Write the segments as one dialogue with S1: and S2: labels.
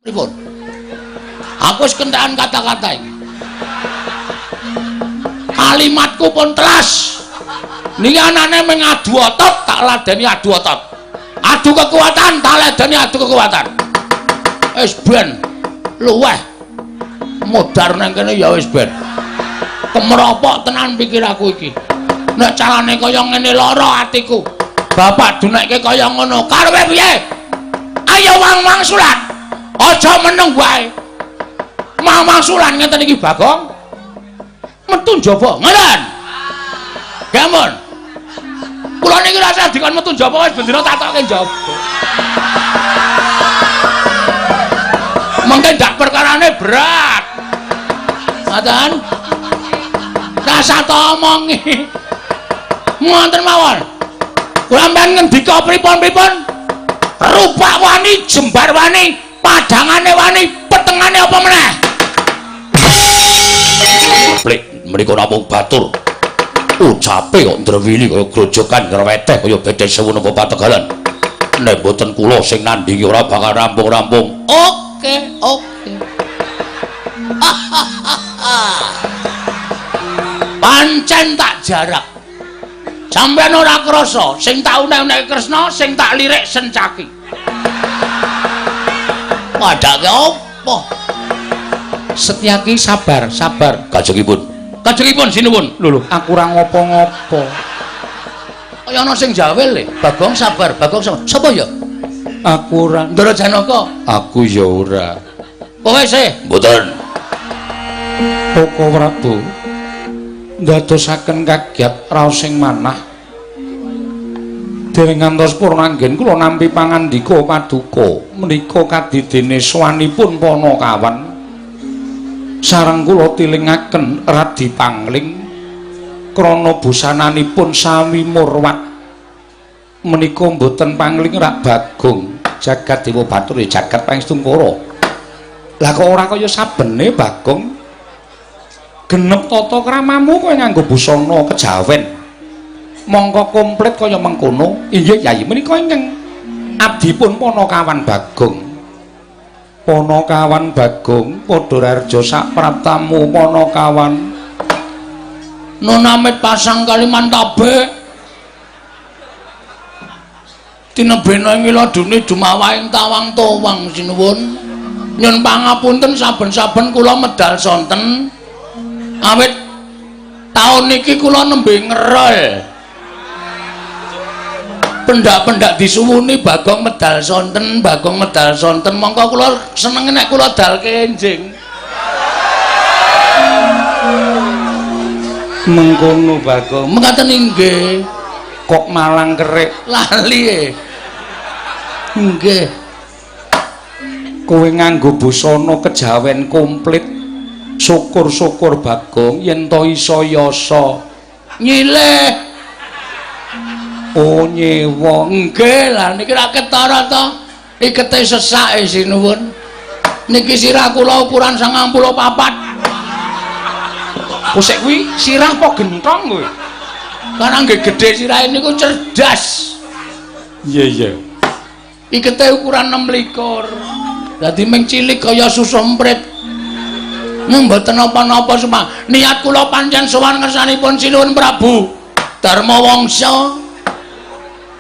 S1: Pripun? Aku wis kentekan kata-kata iki. Kalimatku pun telas. Niki anane mung adu otot, tak ladeni adu otot. Adu kekuatan, tak ladeni adu kekuatan. Wis ben luweh modar nang kene ya wis ben. Kemropok tenan pikiraku iki. Nek carane kaya ngene lara atiku. Bapak dunekke kaya ngono, karepe piye? Ayo wang-wangsulan. Aja meneng wae. Wang-wangsulan ngeten iki Bagong. Metu njaba. Ngoten. Gampun. Kula niki rasa dikon metu njaba wis bendina tatoke njaba. Mengke ndak perkarane berat. Ngoten. Rasa to omongi. Ngoten mawon. Kula sampean ngendika pripun-pripun? Rupak wani, jembar wani, padangane wani, petengane apa meneh? Plik mriku namung batur. Ucape kok ndrewili kaya grojogan ngreweteh kaya bedhe sewu napa pategalan. Nek mboten kula sing nandhingi ora bakal rampung-rampung. Oke, oke. Pancen tak jarak. Sampeyan ora krasa, sing tak unek-unekke Kresna, sing tak lirik Sencaki. Padake apa? Setyaki sabar, sabar. Kajengipun. Kajengipun sinuwun. Lho lho, aku ora ngopo-ngopo. Kaya ana sing jawel le. Bagong sabar, Bagong sabar. Sapa ya? Aku ora. Ndara Janaka. Aku ya ora. Kowe sih? Mboten.
S2: Koko Prabu ndadosaken kagiat raos sing manah. Dereng ngantos purna anggen kula nampi pangandika paduka menika kadidene sowanipun Panakawan. Sareng kula tilingaken Radi Pangling krana busananipun sami murwat. Menika mboten Pangling rak Bagong jagat Dewa Bathara ya jagat Pangestungkara. Lah kok ora kaya sabene Bagong? Genep tata kramamu kowe nganggo busana kejawen. Mongko komplit kaya mengkono. Inggih Yayi, menika ingkang abdipun Panakawan Bagong. Panakawan Bagong padha raharja sapraptamu Panakawan.
S1: Nunamit pasang Kalimantabe. Tinebena ing ila dune dumawahing tawang towang sinuwun. Nyun pangapunten saben-saben kula medal sonten. Awit taun niki kula nembe ngerol. Pendak-pendak disuwuni Bagong medal sonten, Bagong medal sonten. Mongko kula seneng nek kula dal kenjing.
S2: Mengkono Bagong.
S1: Mekaten inggih.
S2: Kok malang kerik
S1: lali e. Nggih.
S2: Kowe nganggo busana kejawen komplit. Syukur-syukur Bagong yen to iso yasa
S1: nyileh.
S2: Oh nyewa.
S1: Nggih, lah niki ra ketara to. Ikete sesake sinuwun. Niki sirah kula ukuran 94.
S2: Kosek kuwi sirah apa gentong kowe?
S1: Karena nggih gedhe sirahe niku cerdas.
S2: Iya iya.
S1: Ikete ukuran 26. Dadi ming cilik kaya susu emprit. Mboten napa-napa semah. Niat kula pancen sowan ngersanipun Sinuwun Prabu Darma Wangsa.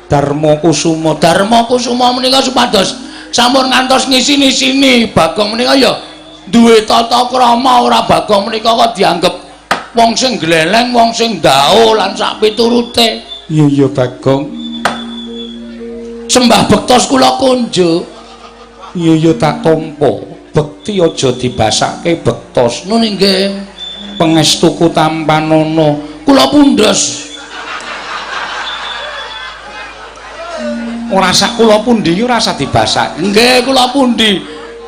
S2: Darma Kusuma.
S1: Darma Kusuma menika supados sampun ngantos ngisini-sini Bagong menika ya duwe tata krama, ora Bagong menika kok dianggep wong sing gleleng, wong sing ndao lan sak piturute.
S2: Iya iya Bagong.
S1: Sembah bektos kula kunjuk.
S2: Iya iya tak tampa. Bekti aja dibasake bektos.
S1: Nun inggih.
S2: Pangestuku tampanana.
S1: Kula pundhes.
S2: Ora sak kula pundi ora usah dibasak.
S1: Nggih kula pundi.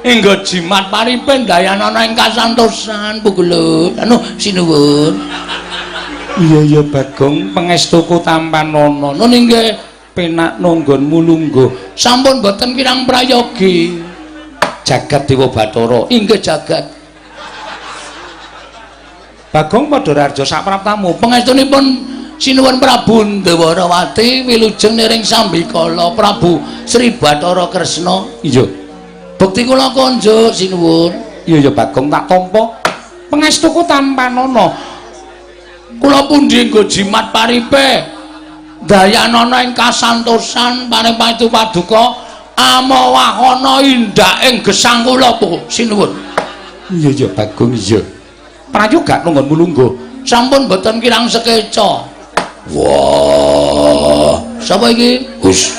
S1: Enggo jimat paripe ndayanana ing kasantosan Pugelut. Anu sinuwun.
S2: Iya iya Bagong, pangestuku tampanana.
S1: Nun inggih.
S2: Penak nanggonmu lungguh.
S1: Sampun boten kirang prayogi.
S2: Jagat Dewa Bathara.
S1: Inggih jagat.
S2: Bagong padha raharja sapraptamu.
S1: Pangestunipun Sinuwun Prabu Ndwarawati wilujeng niring sambikala Prabu Sri Bathara Kresna.
S2: Iya.
S1: Bekti kula konjuk sinuwun.
S2: Iya ya Bagong tak tampa. Pangestuku tampanana.
S1: Kula pundi nggo jimat paripe. Dayanana ing kasantosan paring pangestu paduka amawahana indak ing gesang kula sinuwun.
S2: Iya ya Bagong iya. Prayoga nunggon mulungguh.
S1: Sampun boten kirang sekeca.
S2: Wah,
S1: sapa iki?
S2: Hus.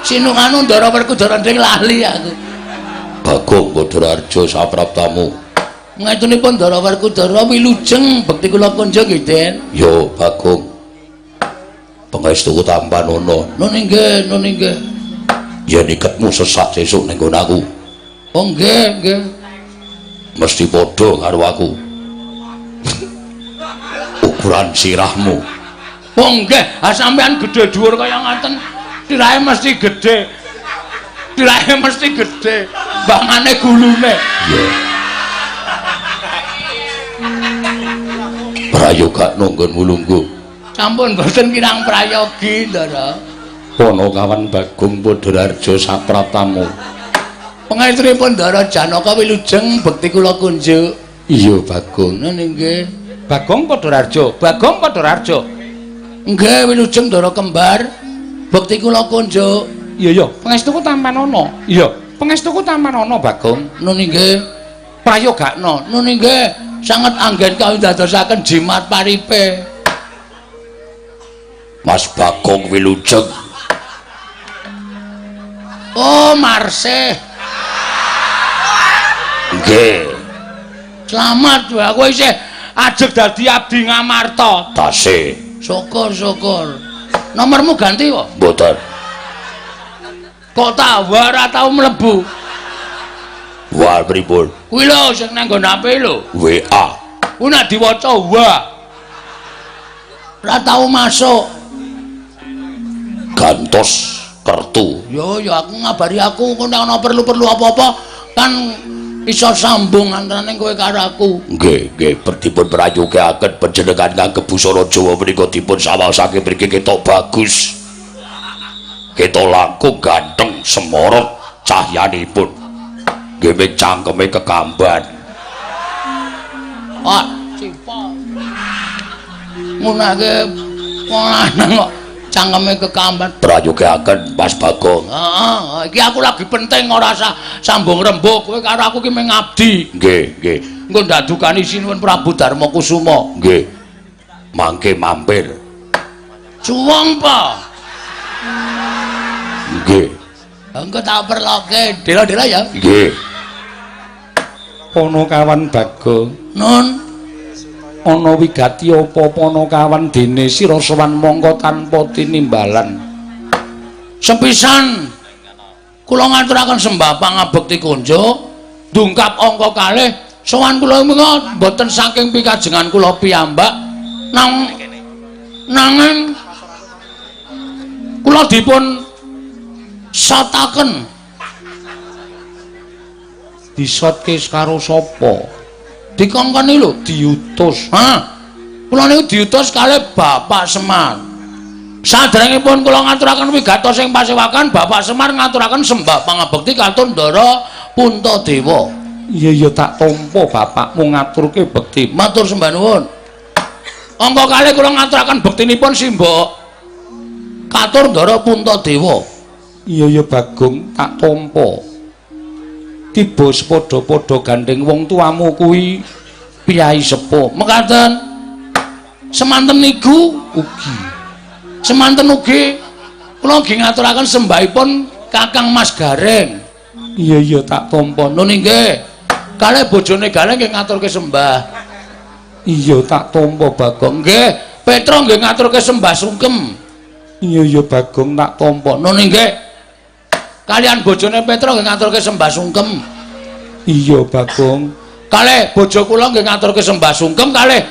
S1: Sinu anu Ndara Werkudara nding lali aku.
S2: Bagong Badararja sapraptamu.
S1: Ngetunipun Ndara Werkudara wilujeng bekti kula kunjung nggih, Den.
S2: Yo Bagong. Pangestuku tampanana.
S1: Nun inggih, nun inggih.
S2: Yen iketmu sesak sesuk ning nggon aku.
S1: Oh nggih, nggih.
S2: Mesti padha karo aku. Ukuran sirahmu.
S1: Oh nggih, ha sampean gedhe dhuwur kaya ngaten. Tirahe mesti gedhe. Tirahe mesti gedhe. Bangane gulune.
S2: Iya. Prayoga nunggon mulungguh.
S1: Sampun boten kirang prayogi, Ndara.
S2: Panakawan Bagong Badararja sapraptamu.
S1: Pangestunipun Ndara Janaka wilujeng bekti kula kunjuk.
S2: Iya Bagong.
S1: Nun inggih.
S2: Bagong Badararja, Bagong Badararja.
S1: Nggih wilujeng Ndara kembar. Bekti kula kunjuk.
S2: Iya ya, pangestuku tampanana. Iya, pangestuku tampanana Bagong.
S1: Nun inggih.
S2: Prayogakna.
S1: Nun inggih, sanget anggen kawindadosaken jimat paripe.
S2: Mas Bagong wilujeng.
S1: Oh, Marsih.
S2: Nggih.
S1: Slamet wae aku isih ajeg dadi abdi Ngamarta.
S2: Tasih.
S1: Syukur, syukur. Nomormu ganti kok?
S2: Mboten.
S1: Kok tak ora tau mlebu?
S2: Wah, pripun?
S1: Kuwi lho sing nang nggon HP lho.
S2: WA.
S1: Kuwi nek diwaca wa. Ora tau masuk.
S2: Gantos kertu.
S1: Yo yo aku ngabari aku engko nek ana perlu-perlu apa-apa kan iso sambung antarane kowe karo aku.
S2: Nggih, nggih, dipun prayogaken panjenengan kang busana Jawa menika dipun sawasake mriki ketok bagus. Ketok langkung ganteng semorot cahyanipun. Nggih ming cangkeme kekamban.
S1: Ah, cipa. Ngunake wong lanang kok cangkeme kekamban.
S2: Prayogaken Mas Bagong.
S1: Heeh, iki aku lagi penting ora usah sambung rembug kowe karo aku ki mung ngabdi.
S2: Nggih, nggih.
S1: Engko ndadukani Sinuwun Prabu Darma Kusuma.
S2: Nggih. Mangke mampir.
S1: Suwung pa.
S2: Nggih.
S1: Engko tak perloke dela-dela ya.
S2: Nggih. Panakawan Bagong.
S1: Nun.
S2: Ana wigati apa panakawan dene sira sowan mongko tanpa tinimbalan.
S1: Sepisan kula ngaturaken sembah pangabekti kunjuk dungkap angka kalih sowan kula menika mboten saking pikajengan kula piyambak nang nanging kula dipun sotaken.
S2: Disotke karo sapa?
S1: Dikongkoni lho
S2: diutus.
S1: Ha. Kula niku diutus kalih Bapak Semar. Saderengipun kula ngaturaken wigatos ing pasewakan, Bapak Semar ngaturaken sembah pangabekti katur Ndara Puntadewa.
S2: Iya ya tak tampa bapakmu ngaturke bekti.
S1: Matur sembah nuwun. Angka kalih kula ngaturaken bektinipun simbok katur Ndara Puntadewa.
S2: Iya ya Bagong tak tampa. Tiba sepadha-padha gandeng wong tuamu kuwi
S1: piyai sepuh. Mekaten semanten niku
S2: ugi.
S1: Semanten ugi kula nggih ngaturaken sembahipun Kakang Mas Gareng.
S2: Iya iya tak tampa.
S1: Nun inggih. Kalih bojone Gareng nggih ngaturke sembah.
S2: Iya tak tampa Bagong.
S1: Nggih, Petro nggih ngaturke sembah sungkem.
S2: Iya iya Bagong tak tampa.
S1: Nun inggih. Kalian bojone Petro nggih ngaturke sembah sungkem.
S2: Iya Bagong.
S1: Kalih bojo kula nggih ngaturke sembah sungkem kalih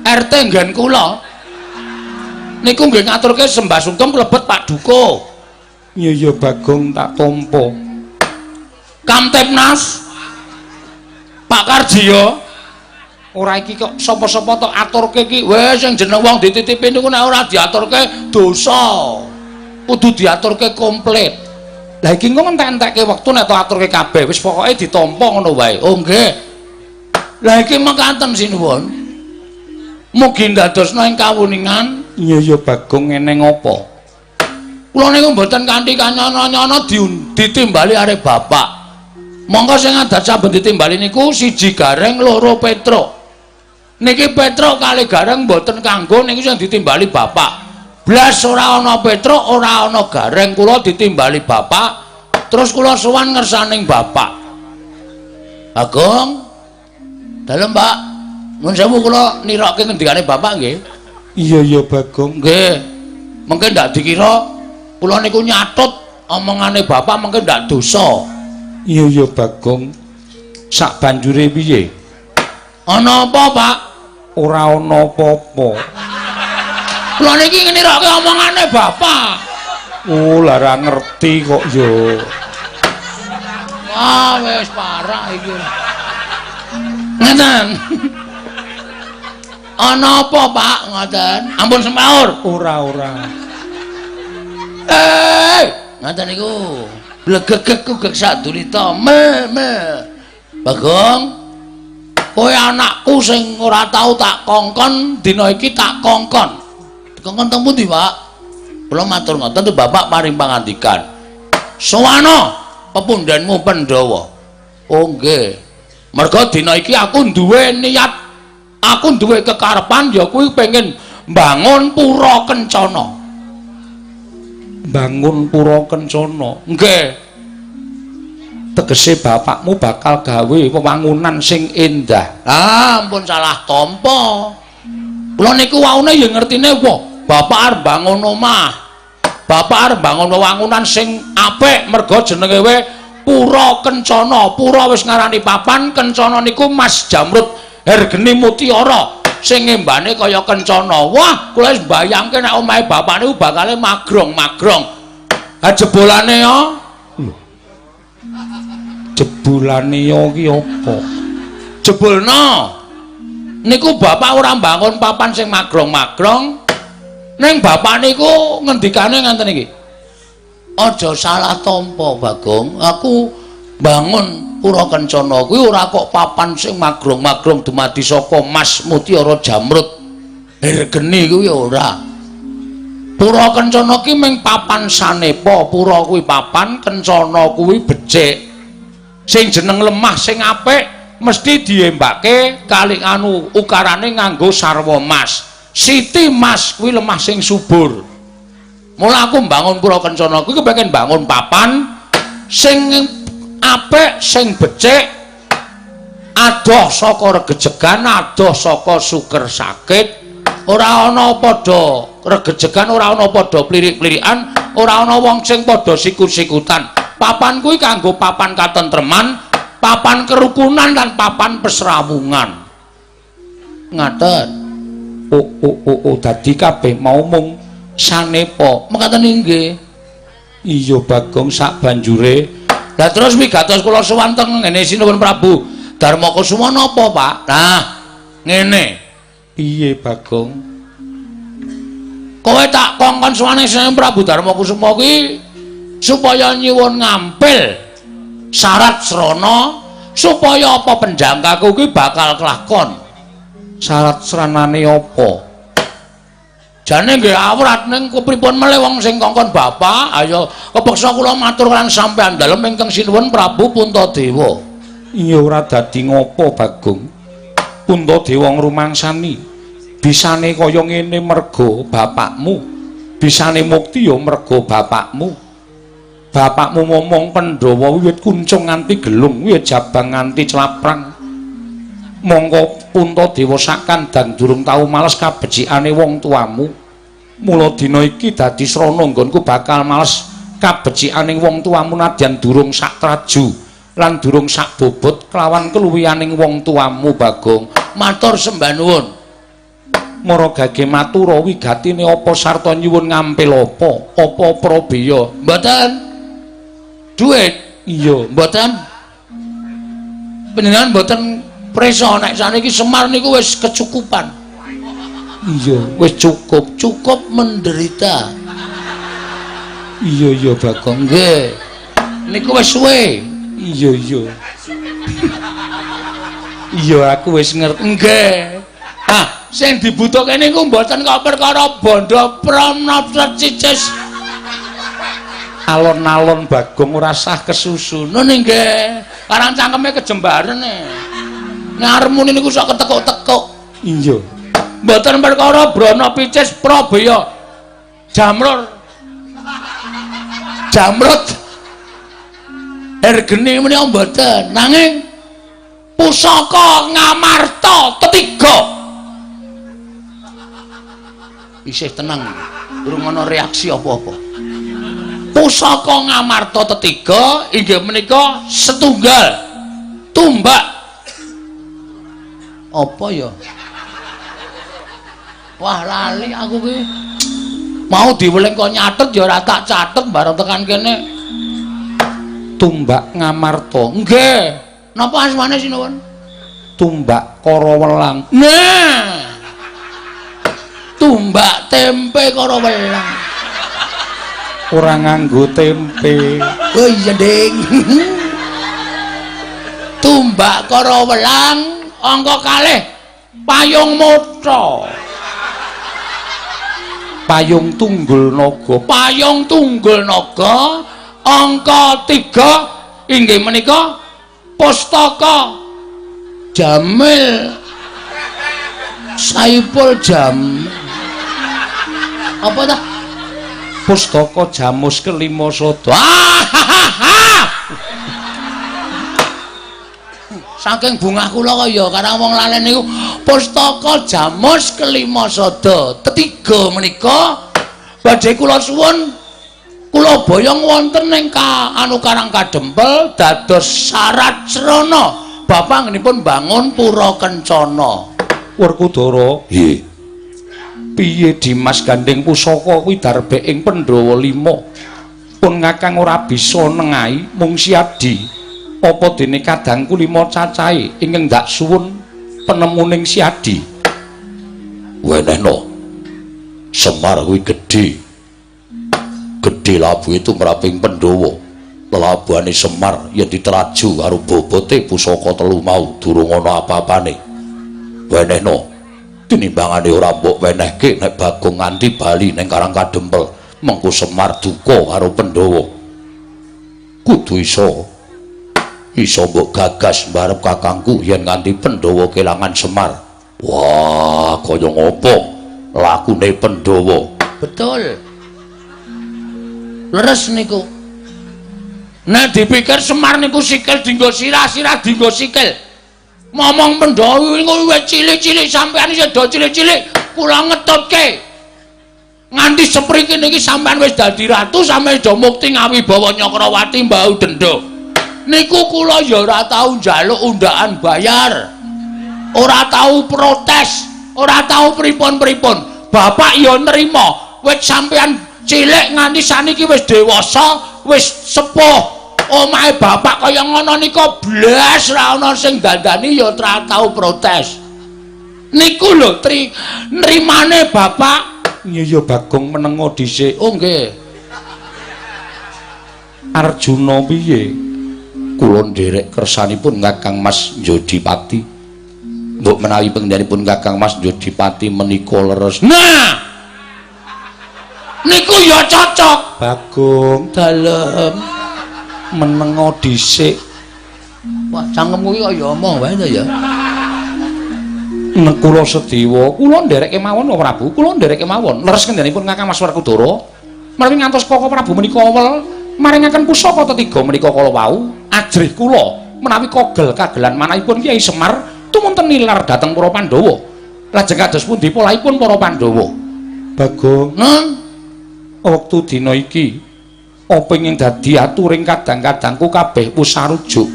S1: RT nggen kula. Niku nggih ngaturke sembah sungkem klebet Pak Duko.
S2: Iya iya Bagong tak tampa.
S1: Kamtipnas Pak Karjiyo. Ora iki kok sapa-sapa tok aturke iki. Wis sing jeneng wong dititipi niku nek ora diaturke dosa. Kudu diaturke komplit.
S2: Lah iki engko ngentek-entekke wektu nek to aturke kabeh, wis pokoke ditampa ngono wae.
S1: Oh nggih. Lah iki mekaten sinuwun. Mugi ndadosna ing kawuningan.
S2: Iya iya Bagong, ngene ngopo?
S1: Kula niku mboten kanthi kanyana-nyana ditimbali arep bapak. Monggo sing adat saben ditimbali niku siji Gareng, loro Petruk. Niki Petruk kali Gareng mboten kanggo niku sing ditimbali bapak. Blas ora ana Petruk, ora ana Gareng, kula ditimbali bapak. Terus kula sowan ngersaning bapak. Bagong. Dalem, Pak. Nuwun sewu kula nirokke ngendikane bapak nggih.
S2: Iya iya Bagong.
S1: Nggih. Mengke ndak dikira kula niku nyatut omongane bapak, mengke ndak dosa.
S2: Iya iya Bagong. Sak banjure piye?
S1: Ana apa, Pak?
S2: Ora ana apa-apa.
S1: Kula niki nirokke omongane bapak.
S2: Oh, lah ora ngerti kok yo.
S1: Wah, wis parah iki. Ngeten. Ana apa, Pak? Ngoten. Ampun semaur.
S2: Ora ora.
S1: Ngoten niku. Blegegeg kugek sadulita. Me me. Bagong. Kowe anakku sing ora tau tak kongkon, dina iki tak kongkon. Dikongkon teng pundi, Pak? Kula matur ngoten bapak paring pangandikan. Sowana pepundhenmu Pandhawa. Oh nggih. Merga dina iki aku duwe niat, aku duwe kekarepan ya kuwi pengen mbangun pura kencana.
S2: Bangun pura kencana.
S1: Nggih.
S2: Tegese bapakmu bakal gawe wewangunan sing endah.
S1: Ah, ampun salah tampa. Kula niku waune ya ngertine wah, bapak arep bangun omah. Bapak arep bangun wewangunan sing apik merga jenenge we Pura Kencana. Pura wis ngarani papan, kencana niku Mas Jamrud Hergeni Mutiara sing ngembane kaya kencana. Wah, kula wis mbayangke nek omahe bapak niku bakale magrong-magrong. Ha jebolane ya.
S2: Lho. Jebolane ya ki apa?
S1: Jebolno. Niku bapak ora mbangun papan sing magrong-magrong. Ning bapak niku ngendikane ngaten iki. Aja salah tampa, Bagong. Aku bangun Pura Kencana kuwi ora kok papan sing magrong-magrong dumadi saka mas mutiara jamrud hergeni kuwi ora. Pura Kencana ki mung papan sanepa, pura kuwi papan, kencana kuwi becik. Sing jeneng lemah sing apik mesti diembake kali anu ukarane nganggo sarwa mas. Siti mas kuwi lemah sing subur. Mula aku mbangun Pura Kencana kuwi kepengin bangun papan sing apik, sing becik, adoh saka regejegan, adoh saka suker sakit, ora ana padha regejegan, ora ana padha plirik-plirikan, ora ana wong sing padha sikut-sikutan. Papan kuwi kanggo papan katentreman, papan kerukunan lan papan pesrawungan. Ngaten.
S2: Oh oh oh oh dadi kabeh mau mung sanepa.
S1: Mekaten inggih.
S2: Iya Bagong, sak banjure.
S1: Lah terus wigatos kula sowan teng ngene Sinuwun Prabu Darma Kusuma napa, Pak? Nah, ngene.
S2: Piye Bagong?
S1: Kowe tak kongkon sowane Sinuwun Prabu Darma Kusuma kuwi supaya nyuwun ngampil syarat srana supaya apa penjangkaku kuwi bakal kelakon.
S2: Syarat sranane apa?
S1: Jane nggih awrat ning kepripun melih wong sing kongkon bapak, ayo kepeksa kula matur lan sampean dalem ingkang sinuwun Prabu Puntadewa.
S2: Iya ora dadi ngopo Bagong. Puntadewa ngrumangsani bisane kaya ngene merga bapakmu, bisane mukti ya merga bapakmu. Bapakmu momong Pandhawa wiwit kuncung nganti gelung, wiwit jabang nganti claprang. Mongko Puntadewa sakandang durung tau males kabecikane wong tuamu. Mula dina iki dadi srana nggonku bakal males kabecikaning wong tuamu nadyan durung sak traju lan durung sak bobot kelawan keluwihaning wong tuamu Bagong.
S1: Matur sembah nuwun.
S2: Mara gage matura wigatine apa sarta nyuwun ngampil apa? Apa prabeya?
S1: Mboten. Duit?
S2: Iya,
S1: mboten. Panjenengan mboten prisa nek saniki Semar niku wis kecukupan.
S2: Iya, wis cukup,
S1: cukup menderita.
S2: Iya iya Bagong.
S1: Nggih. Niku wis suwe.
S2: Iya iya. Iya aku wis ngerti.
S1: Nggih. Ah, sing dibutuhke niku mboten kok perkara bondo promnopset cicis.
S2: Alon-alon Bagong ora sah kesusu.
S1: Nun nggih. Karang cangkeme kejembaren e. Nek arep muni niku sok ketekuk-tekuk.
S2: Iya.
S1: Mboten perkara brana picis probaya. Jamrur. Jamrut. Ergene menika mboten. Nanging pusaka Ngamarta tetiga. Isih tenang. Durung ana reaksi apa-apa. Pusaka Ngamarta tetiga inggih menika setunggal tumbak. Apa ya? Wah lali aku ki. Mau diweling kok nyatet ya ora tak catet bareng tekan kene.
S2: Tumbak Ngamarta.
S1: Nggih. Napa asmane sinuwun?
S2: Tumbak Karawelang.
S1: Nah. Tumbak tempe Karawelang.
S2: Ora nganggo tempe.
S1: Oh iya, Ding. Tumbak Karawelang angka kalih payung motha.
S2: Payung tunggul naga.
S1: Payung tunggul naga angka 3 inggih menika pustaka Jamil Saipul Jam. Apa ta?
S2: Pustaka Jamus kelima sada.
S1: Saking bungah kula kaya karang wong lalen niku pustaka Jamus kelima sada. Tetiga menika badhe kula suwun kula boyong wonten ing anu Karang Kadempel dados syarat srana bapak anggenipun bangun pura kencana.
S2: Werkudara,
S1: nggih.
S2: Piye Dimas gandeng pusaka kuwi darbe ing Pandhawa 5. Pun ngakang ora bisa nengahi mung Siadi. Apa dene kadangku 5 cacahe ingkang ndak suwun penemuning Siadi.
S1: Wenehno. Semar kuwi gedhe. Gedhe labuhe tumraping Pandhawa. Lelabuhane Semar yen diteraju karo bobote pusaka telu mau durung ana apa-apane. Wenehno. Tinimbangane ora mbok wenehke nek Bagong nganti bali ning Karang Kadempel, mengko Semar duka karo Pandhawa. Kudu iso iso mbok gagas mbarep kakangku yen nganti Pandhawa kelangan Semar. Wah, kaya ngopo lakune Pandhawa? Betul. Leres niku. Nek dipikir Semar niku sikil dinggo sirah, sirah dinggo sikil. Momong Pandhawa niku wis cilik-cilik sampean isih do cilik-cilik, kula ngetutke. Nganti sepriki niki sampean wis dadi ratu, sampean do mukti ngawibawa Nyakrawati mbau denda. Niku kula ya ora tau njaluk undaan bayar. Ora tau protes, ora tau pripun-pripun. Bapak ya nrima, wis sampean cilik nganti saniki wis dewasa, wis sepuh. Omahe bapak kaya ngono nika blas ra ana sing dandani ya ora tau protes. Niku lho tri nrimane bapak.
S2: Iya ya Bagong menengo dhisik.
S1: Oh nggih.
S2: Arjuna piye?
S1: Kula nderek kersanipun Kakang Mas Jodipati. Mbok menawi panjenenganipun Kakang Mas Jodipati menika leres. Nah. Niku ya cocok.
S2: Bagong
S1: dalem
S2: menengo dhisik.
S1: Wah, cangkemmu iki kaya omong wae to ya.
S2: Nek kula sedewa, kula nderek kemawon Prabu, kula nderek kemawon. Leres kendhanipun Kakang Mas Werkudara. Menawi ngantos Koko Prabu menika wel maringaken pusaka tetiga menika kala wau, ajrih kula menawi kogel kagelan manahipun Kyai Semar tumunten nilar dhateng para Pandhawa. Lajeng kados pundi polahipun para Pandhawa? Bagong,
S1: nun
S2: wektu dina iki apa ingkang dadi aturing kadang-kadangku kabeh wis sarujuk.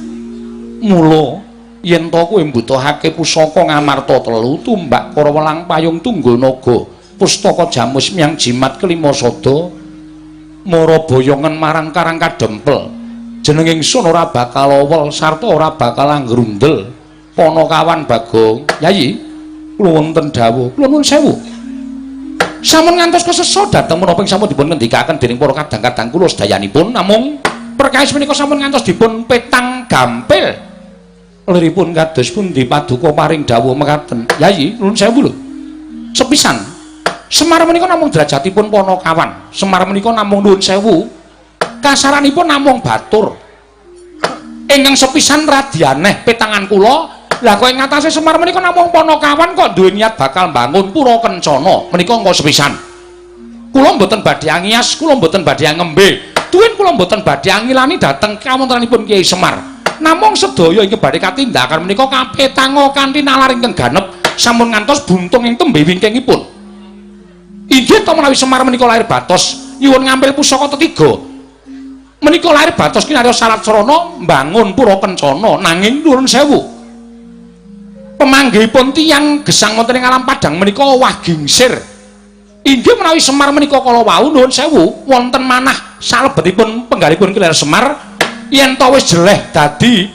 S2: Mula yen to kowe mbutuhake pusaka Ngamarta telu, tumbak Karawelang payung tunggul naga, pustaka Jamus miang jimat kelima sada, mara boyongan marang Karang Kadempel. Jeneng ingsun ora bakal awel sarta ora bakal anggrundel. Panakawan Bagong, Yayi, kula wonten dawuh, kula nuwun sewu. Sampun ngantos kesesa dhateng menapa ing sampun dipun ngendikaken dening para kadang-kadang kula sedayanipun, namung Perkawis menika sampun ngantos dipun petang gampil. Liripun kados pundi paduka paring dawuh mekaten? Yayi, nuwun sewu lho. Sepisan. Semar menika namung derajatipun Panakawan. Semar menika namung nuwun sewu. Kasaranipun namung batur. Ingkang sepisan radi aneh petangan kula, lah kok ing ngatasé Semar menika namung Panakawan kok duwe niat bakal mbangun pura kencana. Menika engko sepisan. Kula mboten badhe angiyas, kula mboten badhe ngembe. Tuwin kula mboten badhe angilani dhateng kawontenanipun Kyai Semar. Namung sedaya ingkang badhe katindakan menika kapetanga kanthi nalar ingkang ganep sampun ngantos buntung ing tembe wingkingipun. Inggih to menawi Semar menika lahir batos nyuwun ngampil pusaka tetiga. Menika lahir batos kinarya sarat sarana mbangun pura kencana nanging nuwun sewu. Pemanggihipun tiyang gesang wonten ing alam padang menika owah gingsir. Inggih menawi Semar menika kala wau nuwun sewu wonten manah salebetipun penggalipun Ki Semar yen to wis jeleh dadi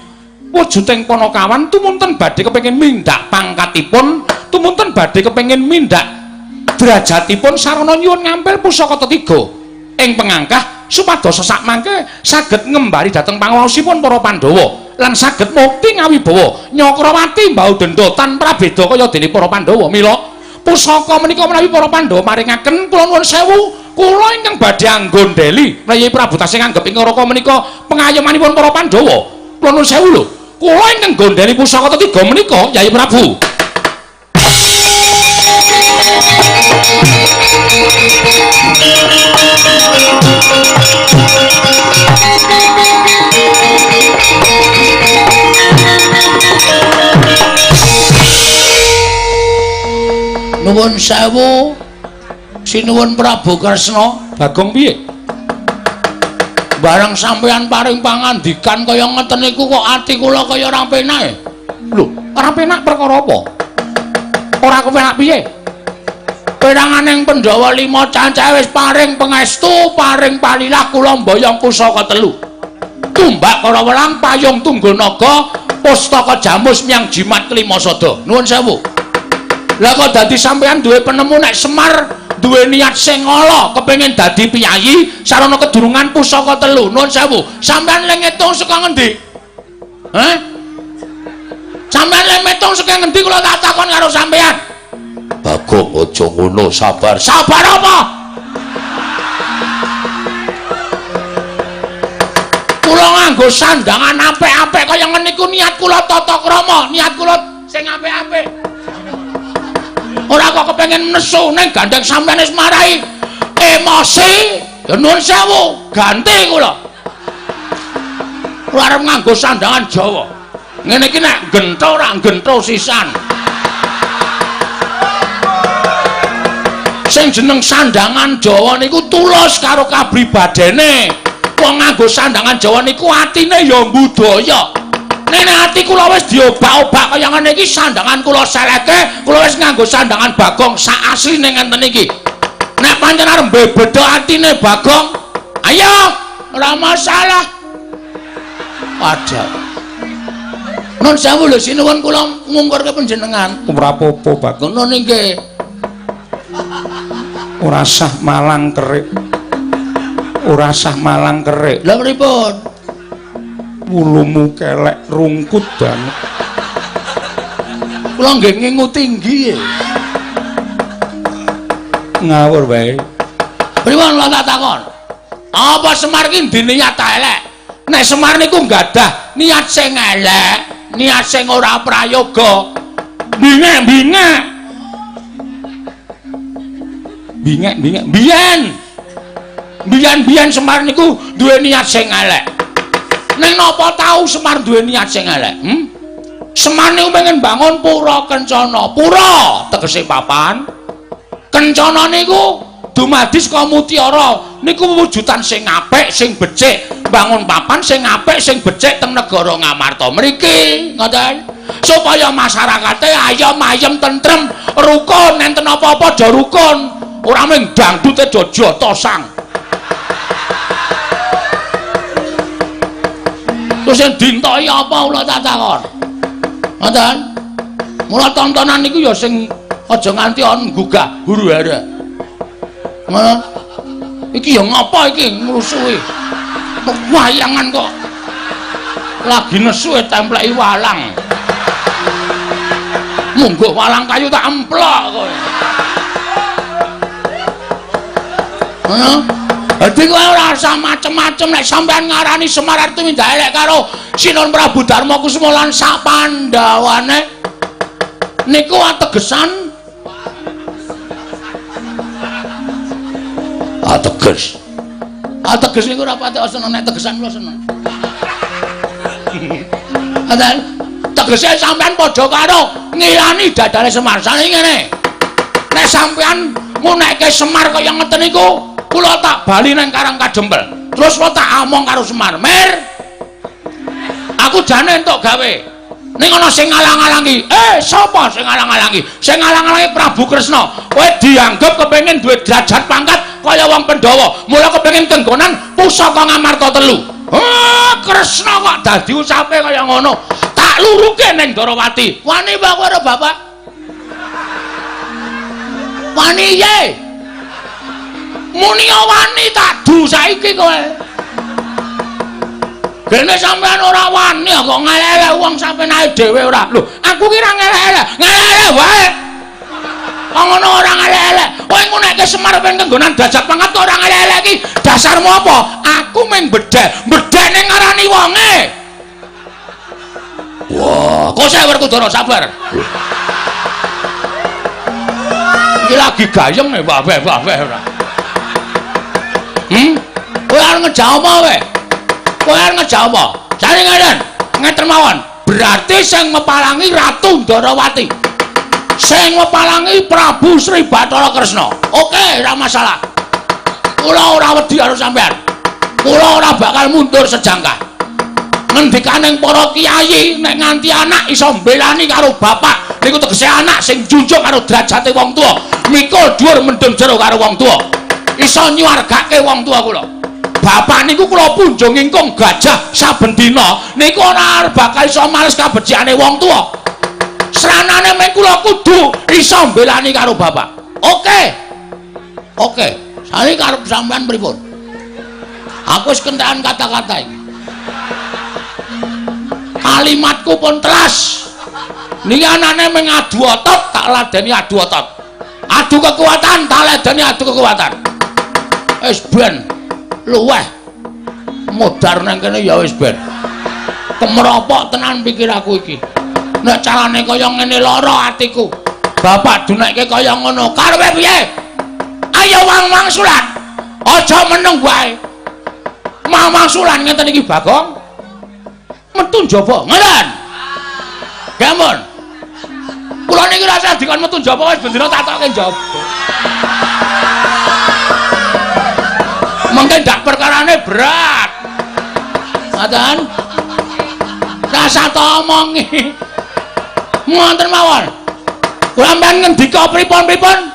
S2: wujuding Panakawan tumunten badhe kepengin mindhak pangkatipun, tumunten badhe kepengin mindhak derajatipun sarana nyuwun ngampil pusaka tetiga ing pengangkah supados sak mangke saged ngembari dhateng panguwaosipun para Pandhawa lan saged mukti ngawibawa Nyakrawati mbau denda tanpa beda kaya dene para Pandhawa. Mila pusaka menika menawi para Pandhawa maringaken kula nuwun sewu, kula ingkang badhe anggondheli menawi Prabu tasih nganggep ing neraka menika pengayomanipun para Pandhawa. Kula nuwun sewu lho, kula ingkang gondheli pusaka tetiga menika Yai Prabu.
S1: Nuwun sewu sinuwun Prabu Kresna.
S2: Bagong piye?
S1: Bareng sampeyan paring pangandikan kaya ngeten niku kok ati kula kaya ora penak.
S2: Lho, ora penak perkara apa? Ora kepenak piye?
S1: Peranganing Pandhawa 5 cancahe wis paring pangestu, paring palilah kula mboyong pusaka telu. Tumbak kara welang, payung tunggul naga, pustaka jamus miang jimat kelima sada. Nuwun sewu. Lah kok dadi sampeyan duwe penemu nek Semar duwe niat sing ala kepengin dadi piyayi sarana kedurungan pusaka telu. Nuwun sewu. Sampeyan le ngitung saka ngendi? Heh? Sampeyan le ngitung saka ngendi kula tak takon karo sampeyan. Bagong aja ngono, sabar. Sabar apa? Kula nganggo sandangan apik-apik kaya ngene iku niat kula tata krama, niat kula sing apik-apik. Ora kok kepengin nesu ning gandeng sampeyan wis marai emosi. Ya nuwun sewu, ganti kula. Kula arep nganggo sandangan Jawa. Ngene iki nek gentho ora gentho sisan. Sing jeneng sandangan Jawa niku tulus karo kapribadene. Wong nganggo sandangan Jawa niku atine ya budaya. Nek ati kula wis diobak-obak kaya ngene iki sandangan kula seleke, kula wis nganggo sandangan Bagong sak asline ngenten iki. Nek pancen arep mbebedha atine Bagong, ayo ora masalah. Waduh. Nun sewu lho sinuwun kula ngungkurke panjenengan.
S2: Ora apa-apa Bagong.
S1: Ngono nggih.
S2: Ora sah malang kerik. Ora sah malang kerik.
S1: Lha pripun?
S2: Wulumu kelek rungkut banget.
S1: Kula nggih ngingu tinggi.
S2: Ngawur wae.
S1: Pripun kula tak takon? Apa Semar ki ndiniat ta elek? Nek Semar niku nggadah niat sing elek, niat sing ora prayoga.
S2: Bingek-bingek. Bingek-bingek.
S1: Biyen. Biyen-biyen Semar niku duwe niat sing elek. Ning napa tau Semar duwe niat sing elek? Semar niku pengen bangun pura kencana. Pura tegese papan. Kencana niku dumadi saka mutiara. Niku wujudan sing apik, sing becik. Bangun papan sing apik, sing becik teng negara Ngamarta mriki, ngoten. Supaya masyarakate ayom ayem tentrem, rukun, enten apa-apa aja rukun. Ora mung dangdute aja jotosang. Terus sing dintoki apa kula tak takon. Ngoten. Mula tontonan niku ya sing aja nganti on nggugah huru-hara. Ngono. Iki ya ngapa iki ngrusuhi? Wayangan kok lagi nesu templeki walang. Munggo walang kayu tak emplok kowe. Heeh. Dadi kowe ora usah macem-macem nek sampean ngarani Semar arep tumindak elek karo Sinuwun Prabu Darma Kusuma lan sak pandhawane niku ategesan ateges. Ateges niku ora patek seneng nek tegesan kula seneng. Ngoten. Tegese sampean padha karo ngilani dadane Semar. Sane ngene. Nek sampean ngunekke Semar kaya ngeten niku, kula tak bali nang Karang Kadempel. Terus kula tak among karo Semar. Mir. Aku jane entuk gawe. Ning ana sing ngalang-alangi. Sapa sing ngalang-alangi? Sing ngalang-alangi Prabu Kresna. Kowe dianggep kepengin duwe derajat pangkat kaya wong Pandhawa. Mula kepengin kenggonan pusaka Ngamarta telu. Oh, Kresna kok dadi ucape kaya ngono. Tak luruke ning Ndorowati. Wani apa kowe karo bapak? Wani ye. Muni wani tak du saiki kowe. Gene sampean ora wani kok ngelek-elek wong sampean dhewe ora. Lho, aku ki ora ngelek-elek, ngelek-elek wae. Kok ngono ora ngelek-elek. Kowe ngunekke Semar ben kenggonan derajat pangkat kok ora ngelek-elek iki. Dasarmu apa? Aku mung bedhek, bedhek ning ngarani wonge. Wah, kok saya Werkudara sabar. Iki lagi gayeng e wah-wah ora. Kowe arep ngejak apa kowe? Kowe arep ngejak apa? Jare ngeten, ngeten mawon. Berarti sing mepalangi Ratu Ndorowati. Sing mepalangi Prabu Sri Bathara Kresna. Oke, ora masalah. Kula ora wedi karo sampean. Kula ora bakal mundur sejangkah. Ngendikaning para kiai nek nganti anak iso mbelani karo bapak niku tegese anak sing junjung karo derajate wong tuwa, mikul dhuwur mendem jero karo wong tuwa, iso nyuwargake wong tuwa kula. Bapak niku kula punjung ingkung gajah saben dina niku ora bakal iso males kabecikane wong tuwa. Sranane meng kula kudu iso mbelani karo bapak. Oke. Oke, saiki karep sampean pripun? Aku wis kentekan kata-kata iki. Kalimatku pun telas. Niki anane meng adu otot tak ladeni adu otot. Adu kekuatan tak ladeni adu kekuatan. Wis ben luweh modar nang kene ya wis ben. Kemropok tenan pikir aku iki. Nek carane kaya ngene lara atiku. Bapak dunekke kaya ngono. Karepe piye? Ayo wang-wang sulan. Aja meneng wae. Mamang sulan ngeten iki Bagong. Metu njaba. Ngoten. Gampun. Kula niki rasa dikon metu njaba wis bendina tak tokke njaba. Mengke ndak perkarane berat. Ngoten. Rasa to omongi. Ngoten mawon. Kula sampean ngendika pripun-pripun?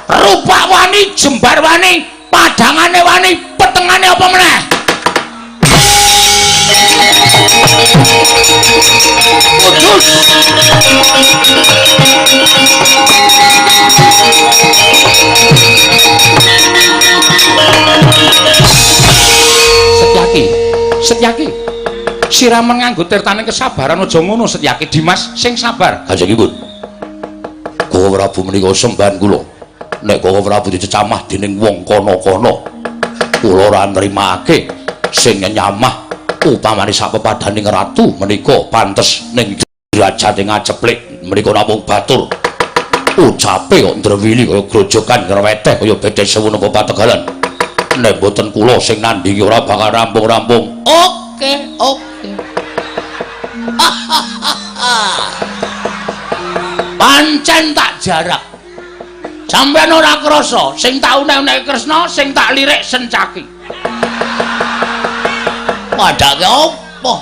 S1: Rupak wani, jembar wani, padangane wani, petengane apa meneh? Kudus.
S2: Setyaki, Setyaki. Siramen nganggo tirtane kesabaran aja ngono Setyaki. Dimas sing sabar.
S1: Kanjengipun. Koko Prabu menika sembahan kula. Nek Koko Prabu dicecamah dening wong kono-kono, kula ora nrimake sing nyamah upamane sak pepadaning ratu menika pantes ning derajate ngaceplik menika namung batur. Ucape kok ndrewili kaya grojogan ngreweteh kaya bedhe sewu napa pategalan. Nek mboten kula sing nandhingi ora bakal rampung-rampung. Oke, oke. Pancen tak jarak. Sampeyan ora krasa, sing tak unek-unekke Kresna, sing tak lirik Sencaki. Padake apa?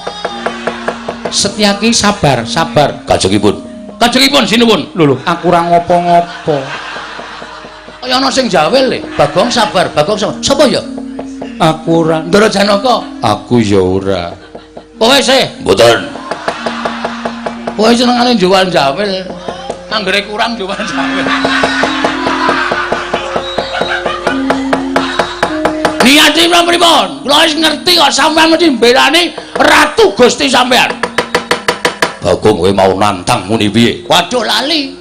S2: Setyaki sabar, sabar.
S1: Kajengipun. Kajengipun sinuwun.
S2: Lho lho, aku ora ngopo-ngopo.
S1: Kaya ana sing jawel le. Bagong sabar, Bagong sabar. Sapa ya?
S2: Aku ora.
S1: Ndara Janaka.
S2: Aku ya ora.
S1: Kowe sih? Mboten. Kowe senengane jual jawel. Anggere kurang jual jawel. Niate pripun? Kula wis ngerti kok sampean mesti mbelani Ratu Gusti sampean. Bagong kowe mau nantang muni piye? Waduh lali.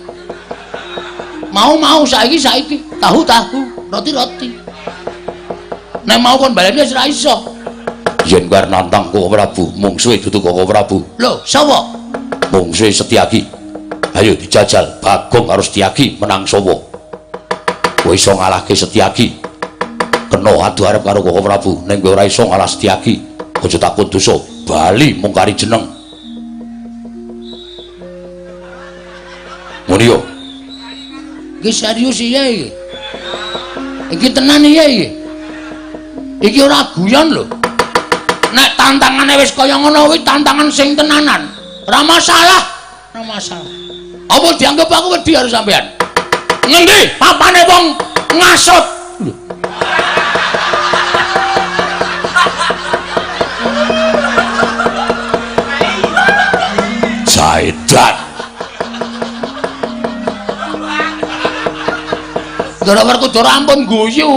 S1: Mau-mau saiki-saiki, tahu-tahu, roti-roti. Nek mau kon baleni wis ora iso. Yen kowe nantang Koko Prabu, mungsuhe dudu Koko Prabu. Lho, sapa? Mungsuhe Setyaki. Ayo dijajal, Bagong karo Setyaki menang sapa? Kowe iso ngalahke Setyaki. Kena adu arep karo Koko Prabu, ning kowe ora iso ngalah Setyaki. Aja takut dosa, bali mung kari jeneng. Muni yo. Iki serius iya iki. Iki tenan iya iki. Iki ora guyon lho. Nek tantangane wis kaya ngono kuwi tantangan sing tenanan. Ora masalah, ora masalah. Apa dianggep aku wedi karo sampean? Ngendi papane wong ngasut? Lho. Saidat. Ndara Werkudara ampun guyu.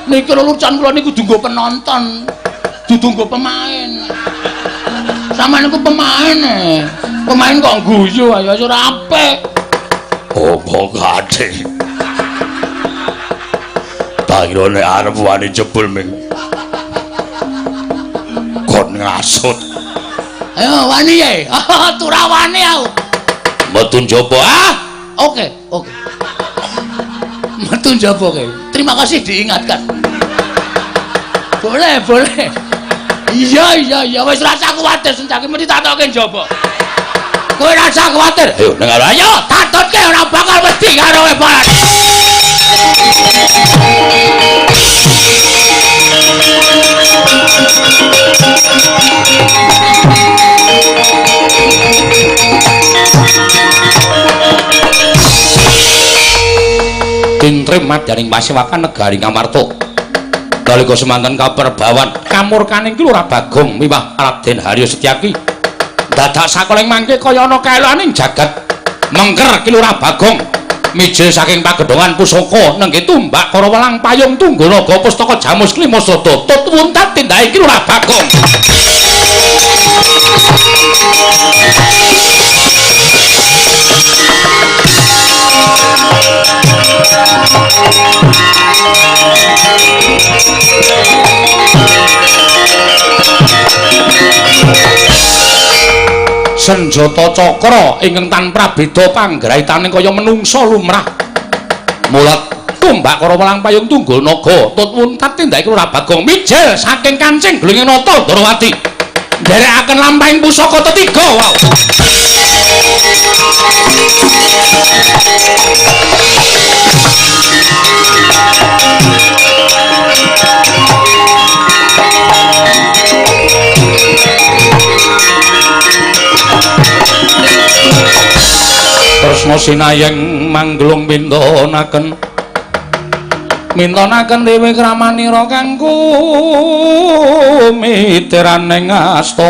S1: Niki lelucon kula niku kudu nggo penonton, dudu nggo pemain. Sampeyan niku pemain e. Pemain kok guyu ayo ora apik.
S2: Apa kate? Tak kira nek arep wani jebul ming kon ngasut.
S1: Ayo wani ye. Tura wani aku.
S2: Metu njaba ah.
S1: Oke, oke. Metu njaba kowe. Terima kasih diingatkan. Boleh, boleh. Iya, iya, iya, wis rasa kuwatir sencake mesti tatoke njaba. Kowe rasa kuwatir.
S2: Ayo nang
S1: ayo tatotke ora bakal wedi karo kowe Pak.
S2: Tintrim madyaning pasewakan negari Ngamarta. Nalika semanten kaperbawan kamurkaning Ki Lurah Bagong miwah Raden Haryo Setyaki dadak sakoling mangke kaya ana kaeloaning jagat mengker Ki Lurah Bagong mijil saking pagedhongan pusaka nengge tumbak kara welang payung tunggal naga pustaka jamus klima sada tut wuntat tindake Ki Lurah Bagong. Senjata cakra ingkang tanpa prabeda panggraitane kaya menungsa lumrah. Mulat tumbak kara welang payung tunggul naga tut wuntat tindake Lurah Bagong mijil saking kancing glinging nata Ndrawati. Nderekaken lampahing pusaka tetiga wau. Tresna sinayeng mangglung mintonaken mintonaken dewi kramanira kanggo miteraning asta.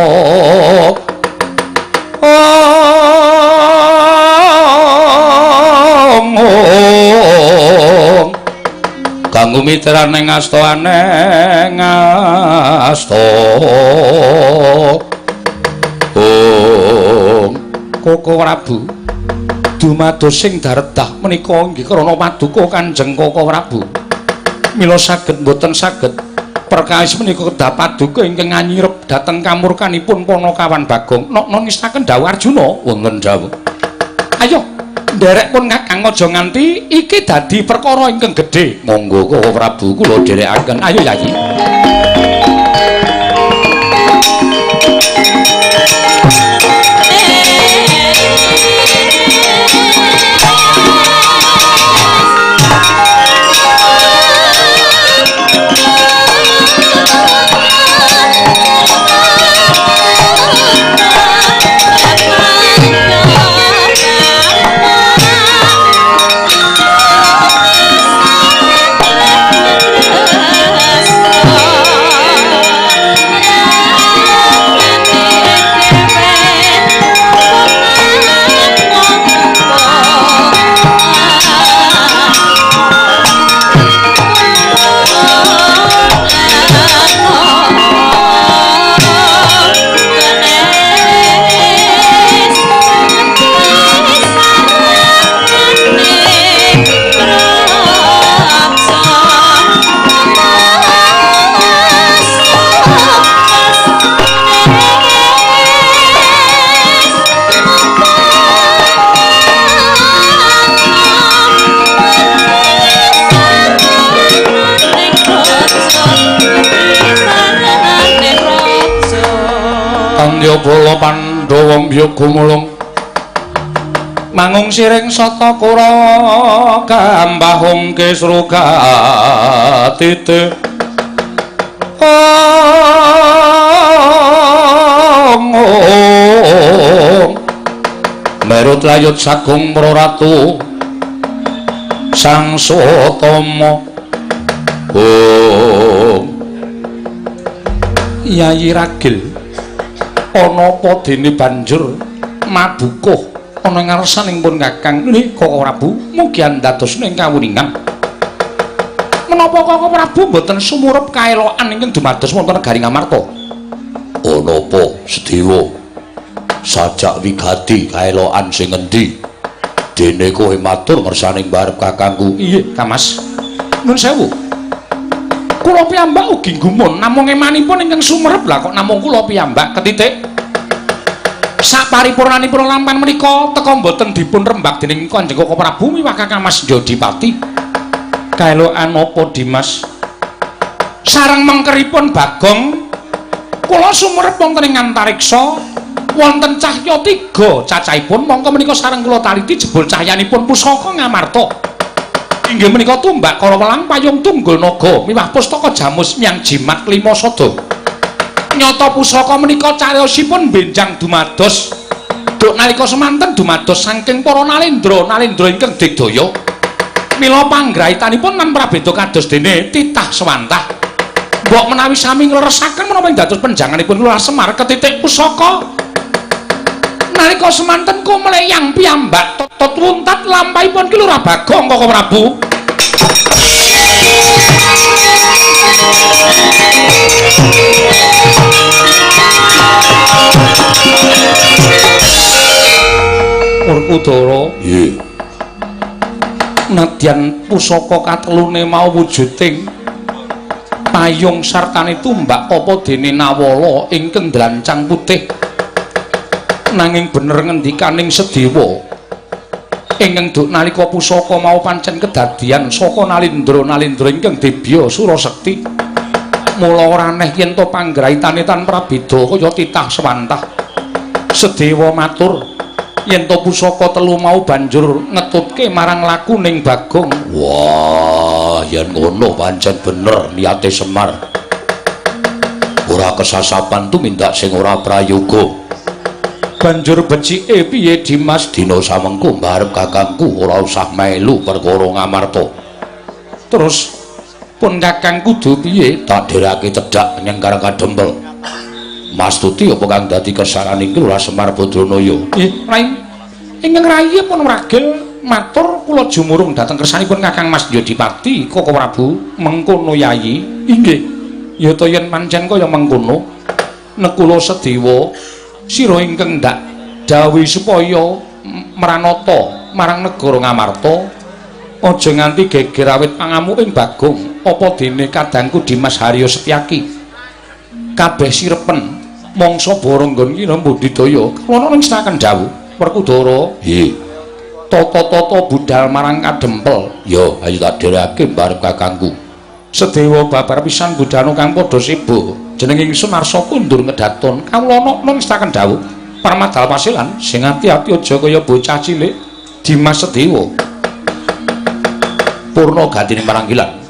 S2: Ong kanggo miteraning asta aneng asta. Ong Koko Prabu dumados sing daredah menika inggih krana paduka Kanjeng Koko Prabu. Mila saged mboten saged perkawis menika kedah paduka ingkang nganyirep dhateng kamurkanipun Panakawan Bagong. Nokno ngestaken dawuh Arjuna wonten dawuh. Ayo nderek pun Kakang aja nganti iki dadi perkara ingkang gedhe. Monggo Koko Prabu kula dherekaken. Ayo Yayi. Jaya bala Pandhawa mbyuk gumulung mangung siring sata kura kambahung kisruga tite ong merut layut sagung praratu Sang Sutama. Ong Yayi Ragil ana apa dene banjur mabukuh ana ngarsaning pun Kakang nika Prabu mugi andados ing kawuningan. Menapa Kaka Prabu mboten sumurep kaelokan ingkang dumados wonten negari Ngamarta?
S1: Ana apa Sedewa? Sajak wigati kaelokan sing endi? Dene kowe matur ngersaning barep kakangku.
S2: Iya, Kamas. Nun sewu. Kula piyambak ugi gumun namung emanipun ingkang sumerep lah kok namung kula piyambak ketitik. Saparipurnanipun lampan menika teka mboten dipun rembak dening Kanjeng Kaka Prabu miwah Kakang Mas Jodipati. Kaelokan apa Dimas? Sareng mengkeripun Bagong kula sumerep wonten ing antariksa wonten cahya tiga cacahipun mongko menika sareng kula taliti jebul cahyanipun pusaka Ngamarta. Inggih menika tumbak karawelang payung tunggul naga miwah pustaka jamus miyang jimat lima sada. Nyata pusaka menika cariyosipun benjang dumados duk nalika semanten dumados saking para nalendra nalendra ingkang digdaya. Mila panggraitanipun lan prabeda kados dene titah sewantah. Mbok menawi sami ngleresaken menapa ing dados penjanganipun Lurah Semar ketitik pusaka nalika semanten kumleyang piyambak totot wuntat lampahipun Ki Lurah Bagong Kaka Prabu. Werkudara,
S1: nggih.
S2: Nadyan pusaka katelune mau wujuding payung sartane tumbak apa dene nawala ingkang dlancang putih. Nanging bener ngendikaning Sedewa ingkang duk nalika pusaka mau pancen kedadian saka nalindra-nalindra ingkang dibya Surasekti. Mula ora aneh yen to panggraitane tan prabeda kaya titah sewantah. Sedewa matur yen to pusaka telu mau banjur ngetutke marang lakuning Bagong.
S1: Wah, yen ngono pancen bener niate Semar. Ora kesasapan tumindak sing ora prayoga.
S2: Banjur becike piye Dimas?
S1: Dina samengko mbarep kakangku ora usah melu perkara Ngamarta.
S2: Terus pun kakang kudu piye?
S1: Tak dherake cedhak nyang Karang Kadempel. Mastuti apa kang dadi kesaraning Lurah Semar Badranaya?
S2: Nggih, Rai. Ingkang rayi pun ragil matur kula jumurung dhateng kersanipun Kakang Mas Yodipati Kaka Prabu mengkono Yayi. Inggih. Ya ta yen pancen kaya mengkono nekula Sedewa sira ingkang ndak dawuhi supaya mranata marang negara Ngamarta aja nganti geger awit pangamuking Bagong apa dene kadangku Dimas Haryo Setyaki kabeh sirepen mangsa baranggon kira mbudidaya ana ing setaken dawuh Werkudara.
S1: Nggih.
S2: Tata-tata budal marang Kadempel.
S1: Ya ayo tak dhereke mbarep kakangku.
S2: Sedewa babar pisan budhana kang padha seba. Jeneng ingsun Arsa kundur ngedaton kawula ana ing setaken dawuh Parmadal Pasilan sing ati-ati aja kaya bocah cilik Dimas Sedewa.
S1: Purna gatine maranggilan.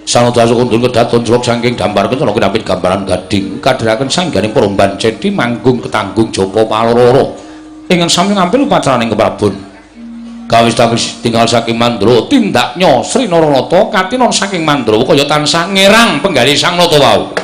S1: Sanadasa kundur kedaton jelok saking gambar kencana kinapit gambaran gading kadheraken sangganing peromban cedi manggung ketanggung japa paloro
S2: ingkang sami ngampil upacaraning keprabon.
S1: Kawis tinggal saking Mandra
S2: tindaknya Sri Naranata katinon saking Mandra kaya tansah ngerang penggalih Sang Nata wau.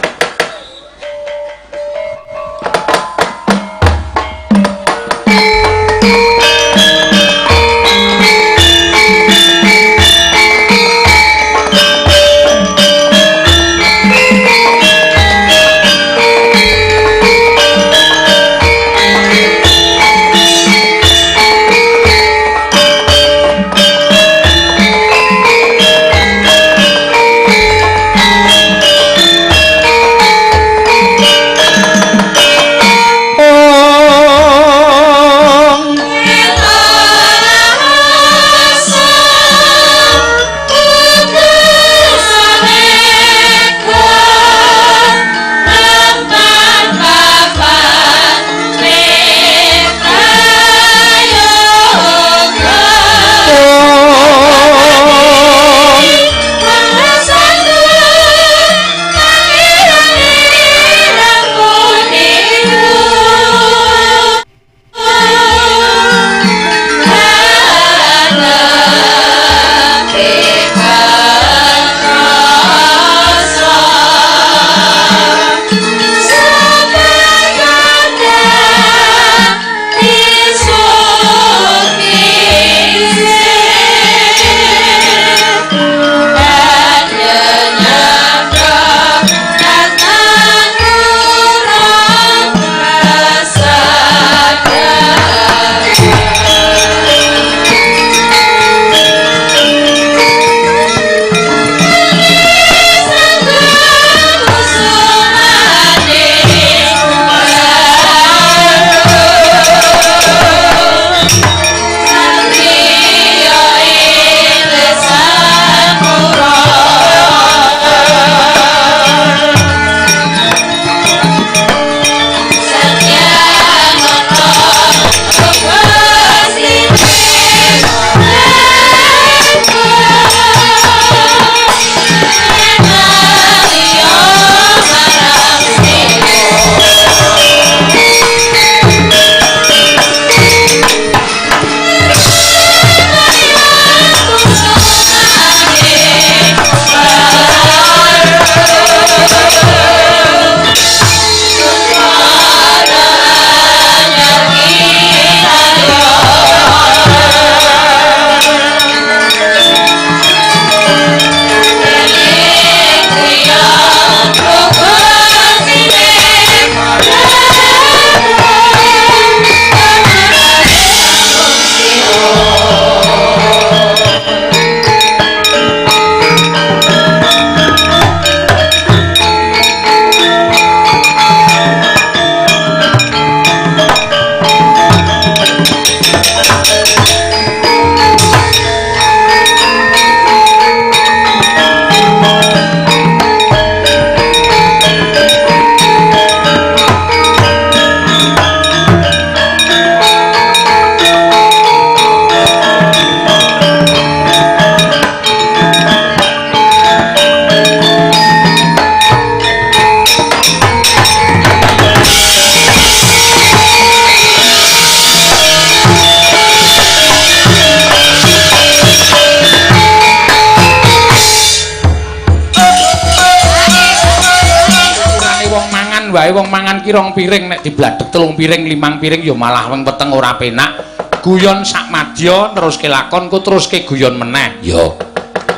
S2: wae wong mangan ki rong piring nek dibladhek 3 piring 5 piring ya malah wong weteng ora penak. Guyon sak madya neruske lakon ku teruske guyon meneh. Ya.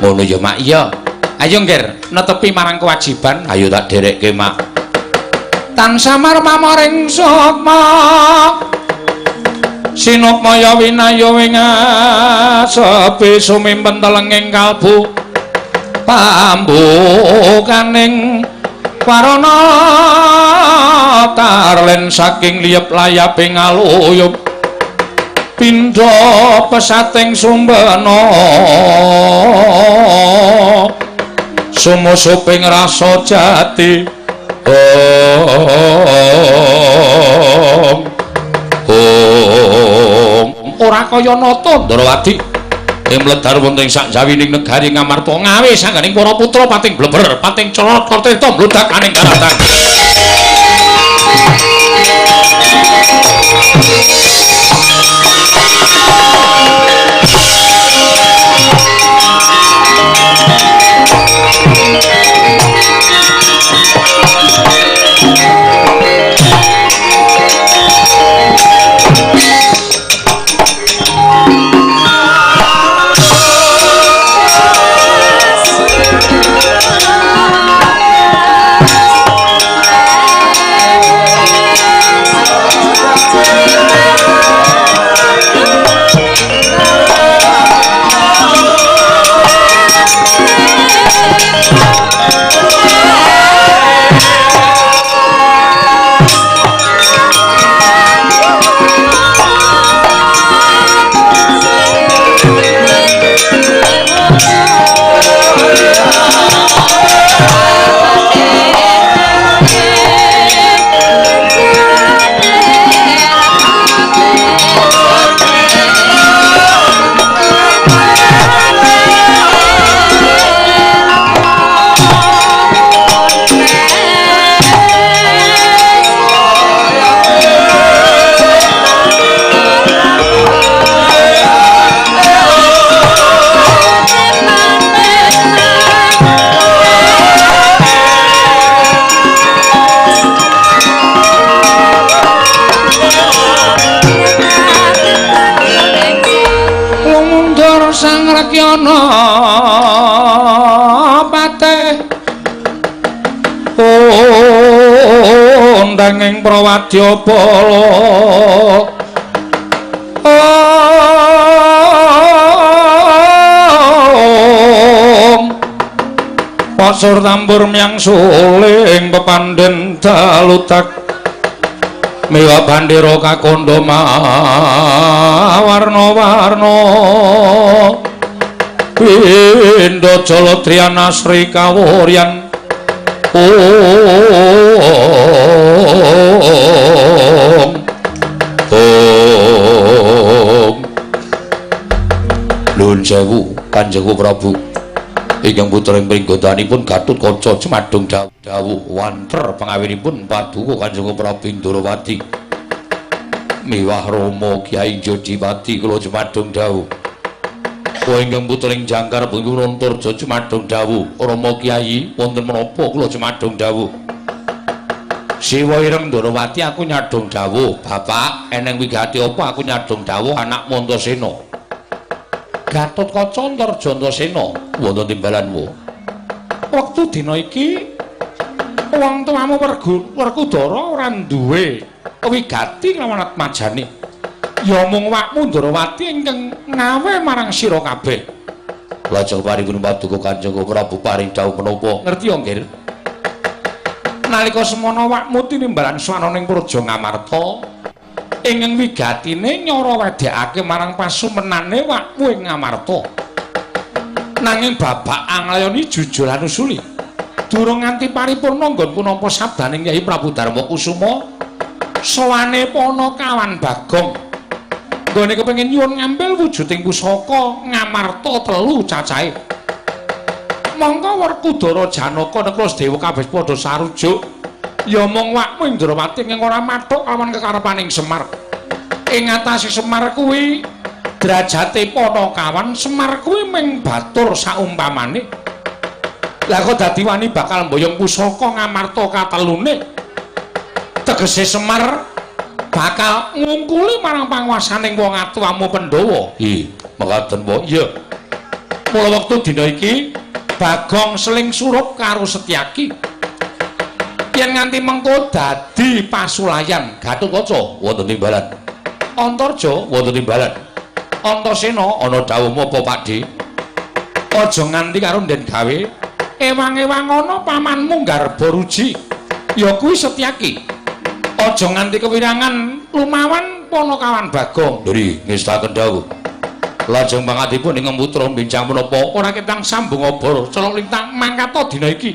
S2: Ngono ya Mak. Iya. Ayo Ngger, netepi marang kewajiban. Ayo tak derekke Mak. Tansah marmaring sukma. Sinukmaya winayo ing asepi sumimpen telenging kalbu pambukaning warana tarlen saking liyep layaping aluyup pindha pesating sumbena sumusuping rasa jati. Om ora kaya nata Ndrawati ing mledhar wonten ing sakjawining negari Ngamarta ngawe sangganing para putra pating bleber pating corot kerteta mludak aning daratan. Sang Rakyana pateh undanging prawadya bala pasur tambur myang suling pepandhen dalutak miwa bandera kakandha warna-warna pindha jala triyana sri kawuryan. Om Om Nuwun sewu Kanjeng Prabu ingkang putra ing pringgotanipun Gatotkaca jumadung dawuh wanter pangawinipun paduka Kanjeng Prabu Ndrawati miwah Rama Kyai Jodipati kula jumadung dawuh. Kula ingkang putra ing Jangkar Bengkulu Antarja jumadung dawuh. Rama Kyai wonten menapa kula jumadung dawuh? Siwa ireng Ndrawati aku nyadong dawuh. Bapak eneng wigati apa aku nyadong dawuh anak Antasena. Gatotkaca Antarja Antasena wonten timbalanmu. Wektu dina iki wong tuamu Werkudara ora duwe wigati lawan atmajane. Ya mung wakmu Ndrawati ingkang ngawe marang sira kabeh. Lajeng paripun paduka Kanjeng Prabu paring dawuh menapa? Ngerti ya, Nggir? Nalika semana wakmu tinimbalan swana ning Praja Ngamarta ingkang wigatine nyara wedhekake marang pasumenane wakmu ing Ngamarta. Nanging babak anglayoni jujur anusuli. Durung nganti paripurna nggonku nampa sabdaning Kyai Prabu Darma Kusuma sowane Panakawan Bagong. Nggone kepengin nyuwun ngambil wujuding pusaka Ngamarta telu cacahe. Mongko Werkudara Janaka Nekra Dewa kabeh padha sarujuk. Ya mung wakmu Indrawati ing ora mathuk lawan kekarepaning Semar. Ing atase Semar kuwi derajate Panakawan, Semar kuwi mung batur saumpamane. Lah kok dadi wani bakal mboyong pusaka Ngamarta katelune. Tegese Semar bakal ngungkuli marang panguwasaning wong atuwamu Pandhawa.
S1: Hi, mekaten wae.
S2: Iya. Mula wektu dina iki Bagong seling surup karo Setyaki. Yen nganti mengko dadi pasulayan
S1: Gatotkaca wonten timbalan.
S2: Antarja
S1: wonten timbalan.
S2: Antasena
S1: ana dawuhmu apa Pakdhe?
S2: Aja nganti karo Nden gawe ewang-ewang ana pamanmu Garbaruji. Ya kuwi Setyaki. Aja nganti kewirangan lumawan Panakawan Bagong.
S1: Ndri ngestaken dawuh. Lajeng pangatipun ing putra bincang menapa
S2: ora ketang sambung obor celok lintang mangkata dina iki.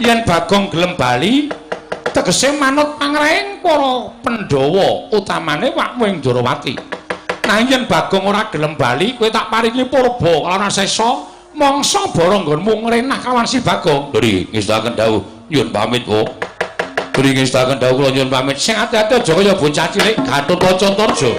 S2: Yen Bagong gelem bali tegese manut pangrehing para Pandhawa utamane wakmu ing Ndorowati. Nanging yen Bagong ora gelem bali kowe tak paringi purba lan sesa mangsa bara nggonmu ngrenah kawan si Bagong.
S1: Ndri ngestaken dawuh nyuwun pamit kok. Ndri ngestaken dawuh kula nyuwun pamit.
S2: Sing ati-ati aja kaya bocah cilik Gatotkaca Antarja.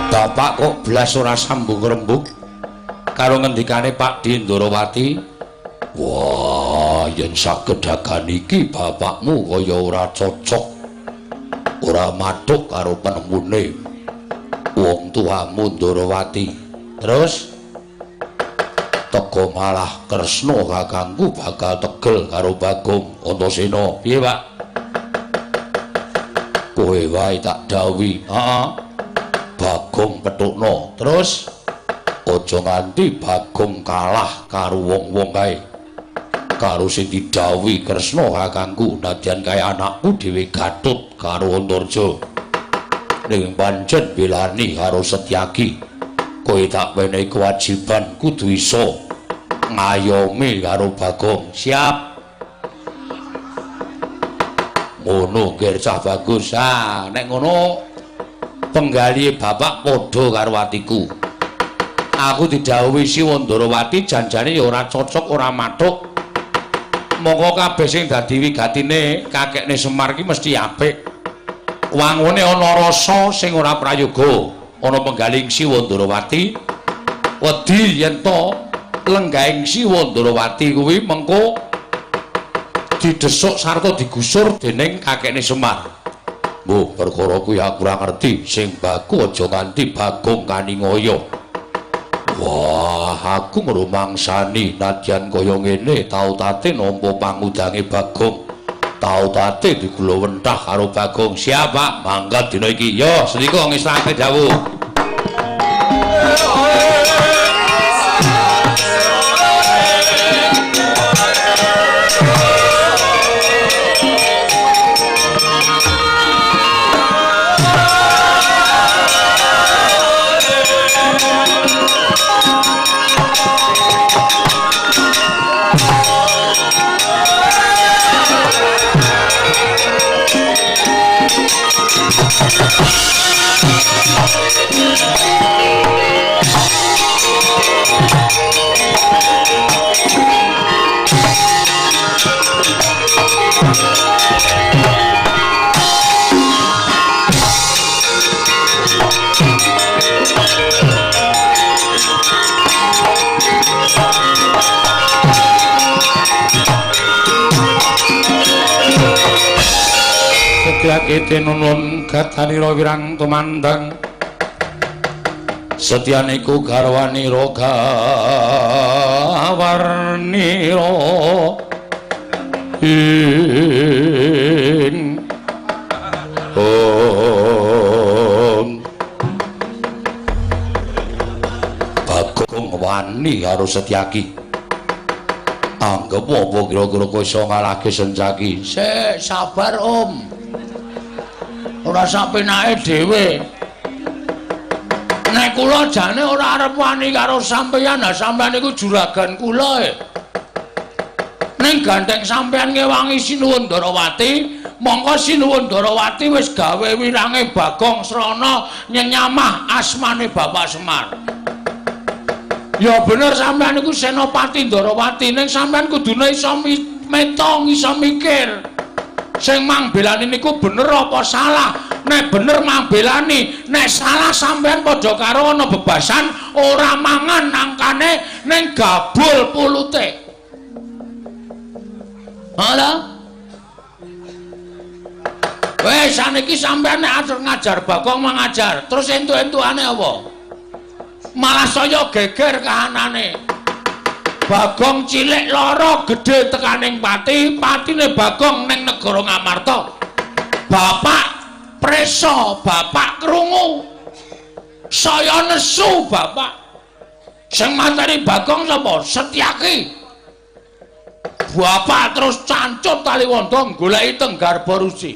S1: Bapak kok blas ora sambung rembug karo ngendikane Pakdhe Ndorowati. Wah, yen saged dagan iki bapakmu kaya ora cocok, ora mathuk karo penemune wong tuamu Ndorowati. Terus teko malah Kresna kakangku bakal tegel karo Bagong Antasena. Piye, Pak? Kowe wae tak dawuhi. Heeh. Bagong petukno. Terus aja nganti Bagong kalah karo wong-wong kae. Karo sing didhawuhi Kresna kakangku, nadyan kae anakku dhewe Gatut karo Antarja. Ning pancen belani karo Setyaki. Kowe tak wenehi kewajiban kudu iso ngayomi karo Bagong. Siap. Ngono ger cah bagus. Ah, nek ngono penggalihe bapak padha karo atiku. Aku didhawuhi Siwa Ndorowati janjane ya ora cocok ora mathuk. Mongko kabeh sing dadi wigatine kakekne Semar ki mesti apik. Wangune ana rasa sing ora prayoga. Ana penggalih Siwa Ndorowati wedi yen to lenggahing Siwa Ndorowati kuwi mengko didesuk sarta digusur dening kakekne Semar. Mbuh, perkara kuwi aku ora ngerti. Sing baku aja nganti Bagong kaningaya. Wah, aku ngrumangsani nadyan kaya ngene tau tate nampa pangudange Bagong. Tau tate digulawentah karo Bagong. Siap, Pak. Mangkat dina iki. Yo, sendika ngesake dawuh.
S2: Setyake tinunun gatanira wirang tumandang
S1: Setyaniku garwanira gawarnira ing ong. Bagong wani karo Setyaki. Anggep Anggep apa kira-kira kowe iso ngalahke Sencaki? Sik, sabar, Om. Ora sak penake dhewe. Nek kula jane ora arep wani karo sampeyan, ha sampeyan iku juragan kula e. Ning gandeng sampeyan ngewangi Sinuwun Ndarawati, mongko Sinuwun Ndarawati wis gawe wirange Bagong Srana nyenyamah asmane Bapak Semar. Ya bener sampeyan iku Senopati Ndarawati, ning sampeyan kudune iso metong, iso mikir. Sing mangbelani niku bener apa salah? Nek bener mangbelani, nek salah sampeyan padha karo ana bebasan ora mangan nangkane ning gabul pulute. Halo? Wes saniki sampeyan nek arep ngajar Bagong mengajar, terus entuk-entukane apa? Malah saya geger kahanane. Bagong cilik lara gedhe tekaning pati, patine Bagong ning negara Ngamarta. Bapak preso, bapak krungu. Saya nesu bapak. Sing mateni Bagong sapa? Setyaki. Bapak terus cancut Taliwondo goleki teng Garba Ruci.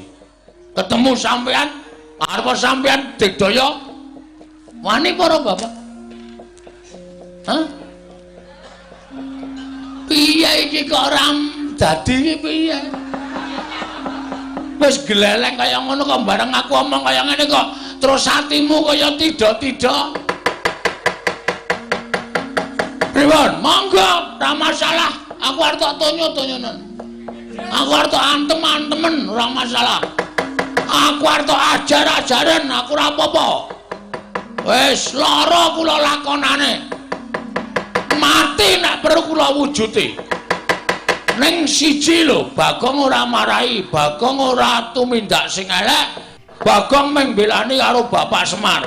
S1: Ketemu sampean, arep sampean digdaya wani para bapak. Hah? Piye iki kok ora dadi iki piye? Wis gleleng kaya ngono kok bareng aku omong kaya ngene kok terus atimu kaya tidak-tidak. Pripun? Monggo, ora masalah. Aku arep tok tonyo-tonyonen. Aku arep tok antem-antemen, ora masalah. Aku arep tok ajar-ajaren, aku ora apa-apa. Wis lara kula lakonane. Mati nek perlu kula wujuti. Ning siji lho, Bagong ora marahi, Bagong ora tumindak sing elek. Bagong mung mbelani karo Bapak Semar.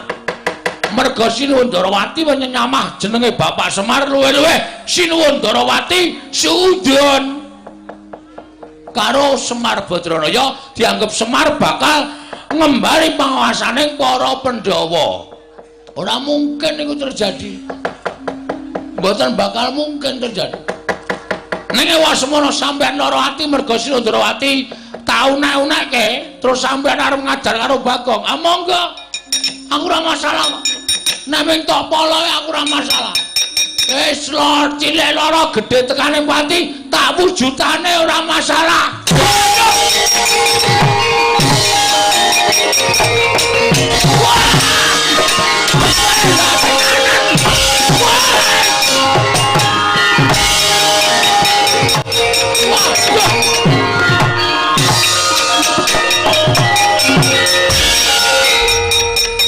S1: Merga Sinuwun Ndarawati nyamah jenenge Bapak Semar luwih-luwih Sinuwun Ndarawati suudon karo Semar Badranaya dianggep Semar bakal ngembari panguasane para Pandhawa. Ora mungkin iku terjadi. Mboten bakal mungkin terjadi. Ning ewa semono sampeyan lara ati merga Sinuwun Ndarawati tau unek-unekke terus sampeyan arep ngajar karo Bagong. Ah monggo. Aku ora masalah. Nek ming tok poloe aku ora masalah. Wis lor cilik lara gedhe tekane pati tak wujudane ora masalah.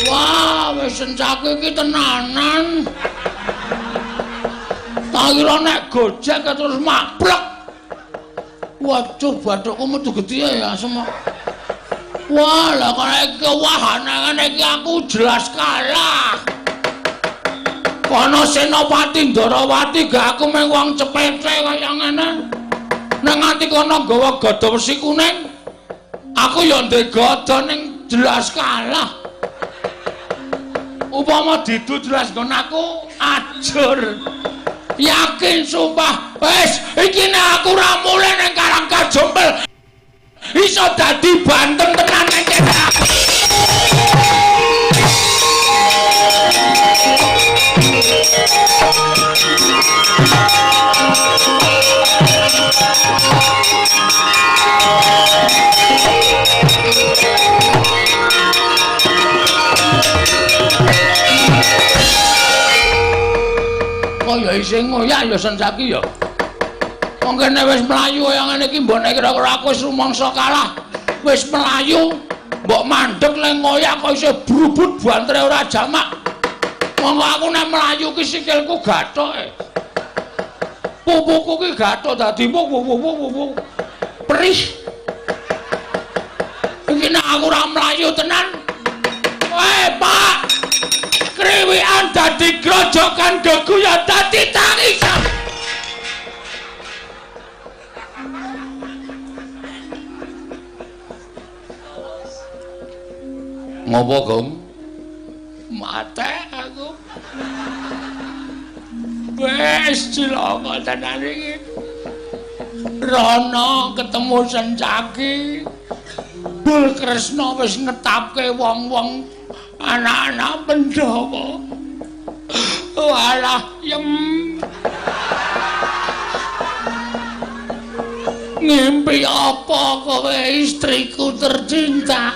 S1: Wah, wis Sencaki iki tenanan. Tak kira nek gojek terus maplek. Waduh, bathukku metu gedhe ya asem. Wah, lah kok iki wahana ngene iki aku jelas kalah. Kono Senopati Ndarawati gak aku mung wong cepete kaya ngene. Nek nganti kono nggawa gada wesi kuning, aku ya ndek gada ning jelas kalah. Upama didu jelas nggon aku ajur. Yakin sumpah, wis iki nek aku ora mulih ning Karang Kajompel iso dadi banten tenan ning kene. Kaya isih ngoyak ya Sencaki ya. Wong kene wis mlayu kaya ngene iki mbok nek kira-kira aku wis rumangsa kalah. Wis mlayu, mbok mandeg le ngoyak kok isih brubut bantere ora jamak. Monggo aku nek mlayu ki sikilku gathuk e. Pupuku ki gathuk dadi wuh. Perih. Iki nek aku ora mlayu tenan. Weh, Pak. Kriwikan dadi grojokan geguyon dadi tangisan. Ngopo, Gong? Mate aku. Wes cilaka tenan iki. Rono ketemu Sencaki. Bul Kresna wis ngetapke wong-wong anak-anak Pandhawa. Walah yem. Ngimpi apa kowe istriku tercinta?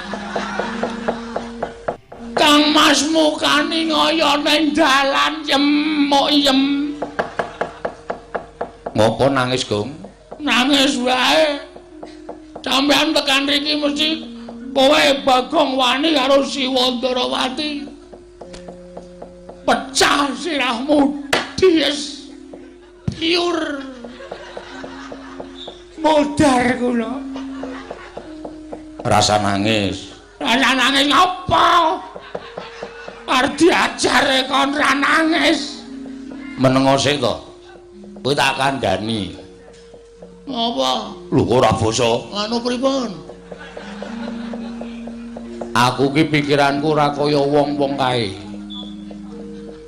S1: Kang Mas mukani ngaya ning dalan yem mok yem.
S2: Ngopo nangis, Gong?
S1: Nangis wae. Sampeyan tekan riki mesti kowe Bagong wani karo Siwa Ndarawati. Pecah sirahmu dies. Piur. Modar kula.
S2: Rasa nangis.
S1: Rasa nangis ngapa? Arep diajare kon ra nangis.
S2: Menengo sik to. Kowe tak kandhani.
S1: Ngapa?
S2: Lho ora basa.
S1: Anu pripun?
S2: Aku ki pikiranku ora kaya wong-wong kae.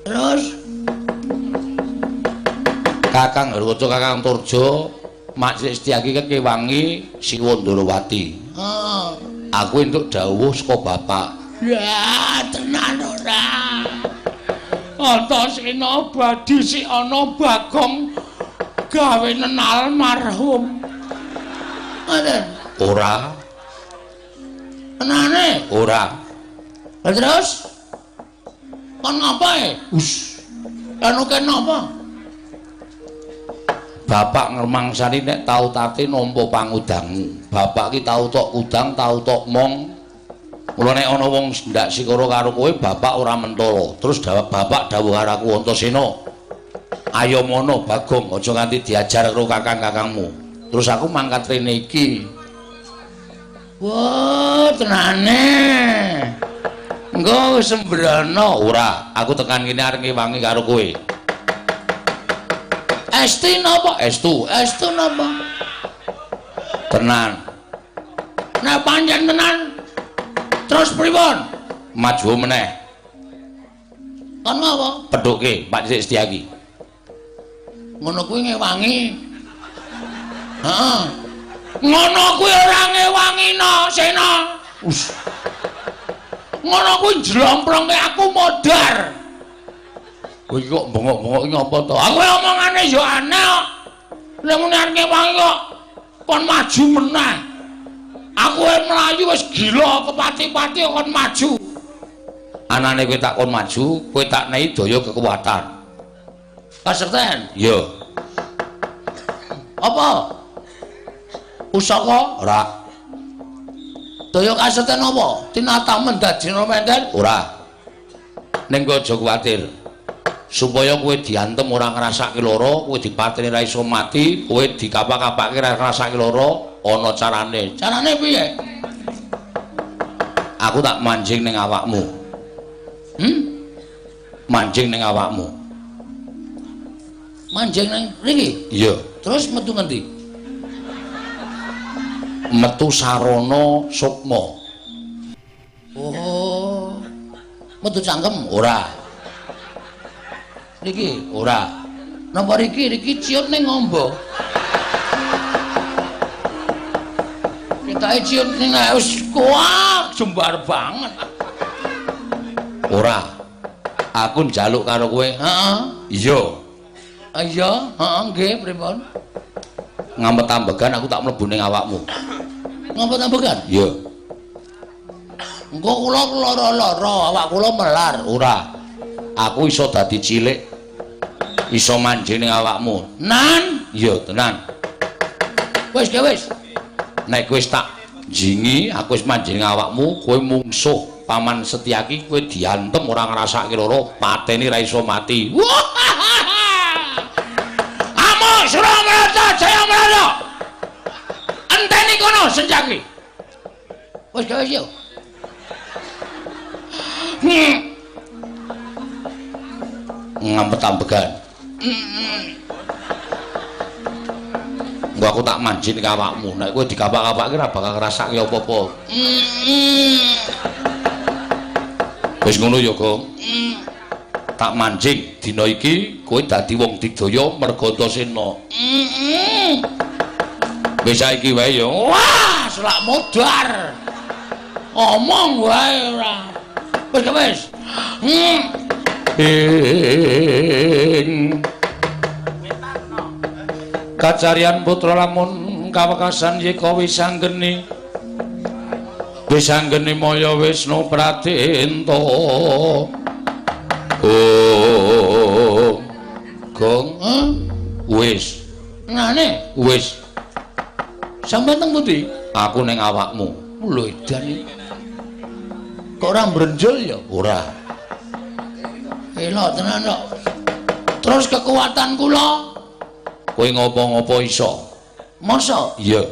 S1: Terus
S2: Kakang Garwaca, Kakang Turjo, Mak Setyaki kewangi Siwa Ndarawati.
S1: Heeh.
S2: Aku entuk dawuh saka bapak.
S1: Ya, tenan ora. Antasena badhe sik ana Bagong gawe almarhum. Ngoten.
S2: Ora.
S1: Tenane?
S2: Ora.
S1: Terus kon ngapa e?
S2: Us.
S1: Anu kenapa?
S2: Bapak ngremangsani nek tau tate nampa pangudangmu. Bapak ki tau tok udang, tau tok mong. Mula nek ana wong ndak sikara karo kowe, bapak ora mentolo. Terus bapak dawuh karo aku, Antasena, ayo mono Bagong, aja nganti diajar karo kakang-kakangmu. Terus aku mangkat rene iki.
S1: Wah, tenane.
S2: Engko sembrono ora, aku tekan kene arep ngewangi karo kowe.
S1: Esti napa?
S2: Estu.
S1: Estu napa?
S2: Tenan.
S1: Nek pancen tenan terus pripun?
S2: Maju meneh.
S1: Kon ngapa?
S2: Pedhuke Pak Setyaki.
S1: Ngono kuwi ngewangi. Heeh. Ngono kuwi ora ngewangi no, Sena.
S2: Us.
S1: Ngono kuwi njlomprongke aku modar.
S2: Kowe iki kok bengok-bengok iki ngapa to?
S1: Aku omongane ya aneh kok. Nek muni arep ngewangi kok kon maju meneh. Aku mlayu wis gila kepati-pati kon maju.
S2: Anane kowe tak kon maju, kowe tak nehi daya kekuatan.
S1: Kasekten?
S2: Iya.
S1: Apa? Pusaka?
S2: Ora.
S1: Daya kasekten apa? Tinatamen dadi menten?
S2: Ora. Ning kowe aja kuwatir. Supaya kowe diantem ora ngrasake lara, kowe dipateni ra iso mati, kowe dikapak-kapake ra ngrasake lara, ana carane.
S1: Carane piye?
S2: Aku tak manjing ning awakmu.
S1: Hmm?
S2: Manjing ning awakmu.
S1: Manjing ning mriki?
S2: Iya.
S1: Terus metu ngendi?
S2: Metu sarana sukma.
S1: Oh. Metu cangkem?
S2: Ora.
S1: Niki?
S2: Ora.
S1: Napa riki? Riki ciut ning ngombo. Ketoke ciut ning wis kuak jembar banget.
S2: Ora. Aku njaluk karo kowe.
S1: Heeh.
S2: Iya.
S1: Iya, heeh nggih pripun?
S2: Ngamet ambegan aku tak mlebu ning awakmu.
S1: Ngamet ambegan?
S2: Iya.
S1: Engko kula lara-lara, awak kula melar.
S2: Ora. Aku iso dadi cilik. Iso manjing ning awakmu.
S1: Nan?
S2: Iya, tenan.
S1: Wis, wis.
S2: Nek wis tak jingi, aku wis manjing ning awakmu, kowe mungsuh Paman Setyaki, kowe diantem ora ngrasake lara, pateni ra iso mati.
S1: Amuk Suramarta Jaya Mrana. Enteni kono Setyaki. Wis, wis yo.
S2: Ngampet ambegan. Engko aku tak manjing ning awakmu. Nek kowe dikapak-kapake ora bakal ngrasake apa-apa. Wis ngono ya, Gong. Tak manjing dina iki kowe dadi wong digdaya merga Antasena.
S1: Wis saiki wae ya. Wah, selak modar. Omong wae ora. Wis wis.
S2: Ing kacarian putra lamun kawekasan yeka wisanggeni. Wisanggeni maya Wisnu Pradenta. Oh. Gong, wis.
S1: Ngene?
S2: Wis.
S1: Sampeyan teng pundi?
S2: Aku ning awakmu.
S1: Lho edan iki. Kok ora mbrenjol ya?
S2: Ora.
S1: Elok tenan kok. Terus kekuatan kula?
S2: Kowe ngopo-ngopo iso?
S1: Masa?
S2: Iya.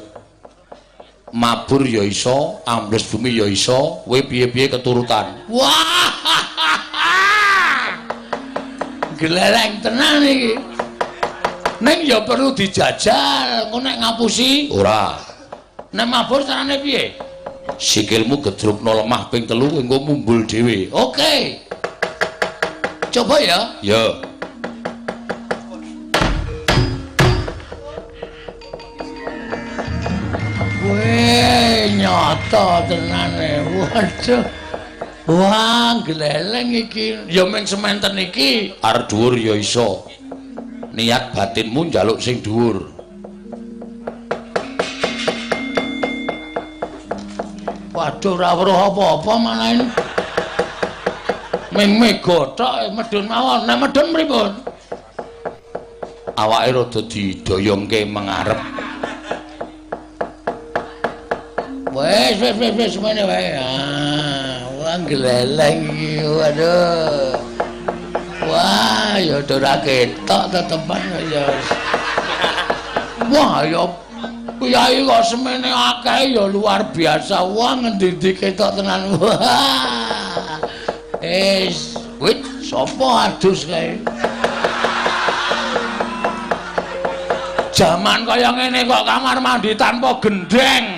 S2: Mabur ya iso, ambles bumi ya iso, kowe piye-piye keturutan.
S1: Wah. Gelereng tenan iki. Ning ya perlu dijajal, engko nek ngapusi
S2: ora.
S1: Nek mabur carane piye?
S2: Sikilmu gedrukno lemah ping 3 engko mumbul dhewe.
S1: Oke. Coba ya.
S2: Ya.
S1: Weh, nyata tenane. Waduh. Wah, gleleng iki. Ya mung sementen iki.
S2: Arep dhuwur ya iso. Niat batinmu njaluk sing dhuwur.
S1: Waduh, ora weruh apa-apa malah. Ming mega tok medhun mawon. Nek medhun pripun?
S2: Awake rada didoyongke mengarep.
S1: Wes wes wes wes semene wae. Ah, wah gleleng iki. Waduh. Wah, ya ora ketok tetepan ya. Wah, ya piyai kok semene akeh ya luar biasa. Wah, ngendi-endi ketok tenan. Wah. Wis, wit sapa adus kae?
S2: Jaman kaya ngene kok kamar mandi tanpa gendeng.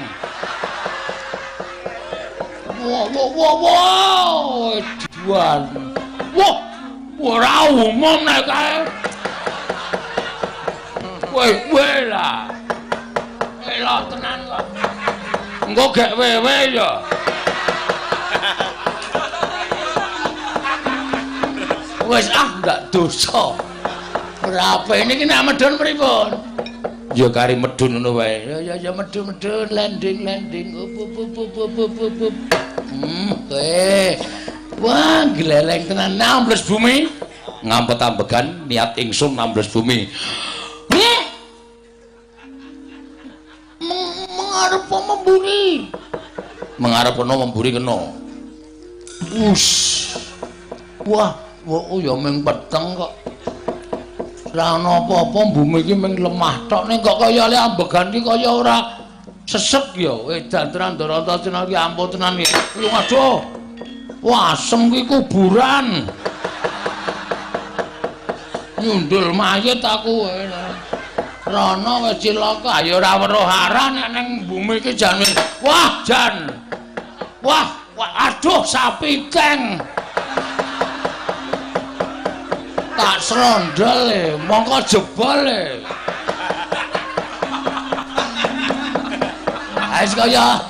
S1: Wah, wah, wah, wah. Duan.
S2: Wah, ora umum nek kae. Weh, weh lah.
S1: Elok tenan kok.
S2: Engko gek wewe ya.
S1: Wis ah ndak dosa. Ora apa ini nek medhun pripun?
S2: Ya kari medhun ngono wae.
S1: Ya ya ya medhun-medhun landing landing. Up up up up up up up. Kowe. Wah, gleleng tenan
S2: ambles bumi. Ngampet ambegan niat ingsun ambles bumi.
S1: Mengarep memburi.
S2: Mengarep ana memburi kena.
S1: Us. Wah, wah ya ming peteng kok. Ora ana apa-apa bumi iki ming lemah tok ning kok kaya le ambegan iki kaya ora sesek ya. Edan tenan Ndoranta tenan iki ampuh tenan iki. Lho aduh. Wah, asem ki kuburan. Nyundul mayit aku. Rono wis cilaka, ya ora weruh arah nek ning bumi iki jan. Wah, jan. Wah, wah aduh sapi keng. Tak srondol e, mongko jebol e. Wis kaya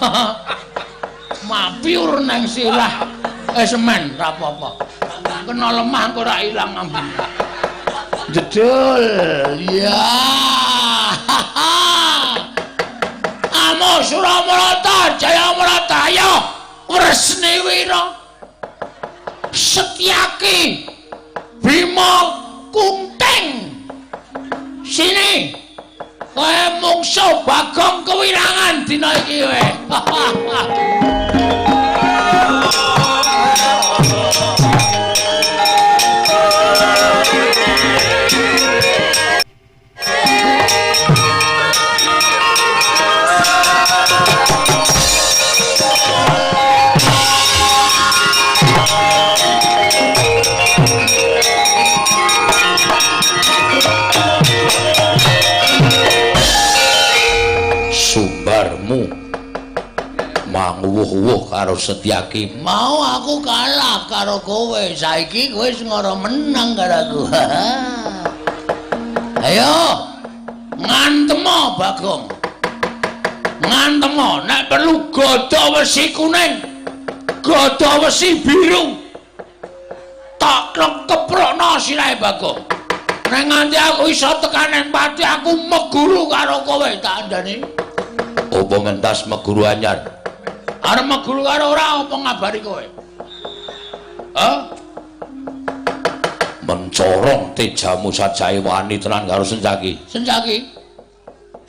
S1: mapiur nang sirah. Semen ra apa-apa. Kena lemah kok ora ilang ambune. Jedul. Ya. Amo Suramarata Jayamarata ayo Wresni Wira. Setyaki Bima Kunting. Sini. Kowe mungsuh Bagong kewirangan dina iki kowe.
S2: Sumbarmu manguwuh-wuh karo Setyaki.
S1: Mau aku kalah karo kowe, saiki kowe wis ngoro menang karo aku. Ayo ngantemo Bagong. Ngantemo nek perlu gada wesi kuning, gada wesi biru. Tak keprokno sirahe Bagong. Nek nganti aku iso tekan nang pati aku meguru karo kowe tak andani. Apa ngentas meguru anyar? Arep meguru karo ora apa ngabari kowe? Hah? Mencorong tejamu sajae wani tenan karo Sencaki. Sencaki.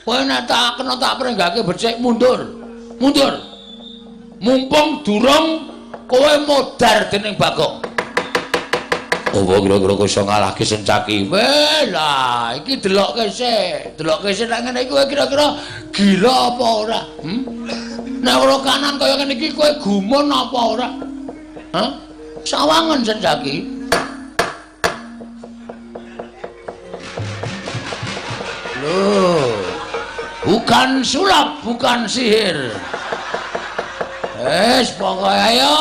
S1: Kowe nek tak kena tak prenggake becik mundur. Mundur. Mumpung durung kowe modar dening Bagong. Apa kira-kira kowe iso ngalahke Sencaki? Weh lah, iki delokke sik. Delokke sik nek ngene iki kowe kira-kira gila apa ora? Nek ora kanan kaya ngene iki kowe gumun apa ora? Hah? Sawangen Sencaki. Loh, bukan sulap, bukan sihir. Wes pokoke ayo.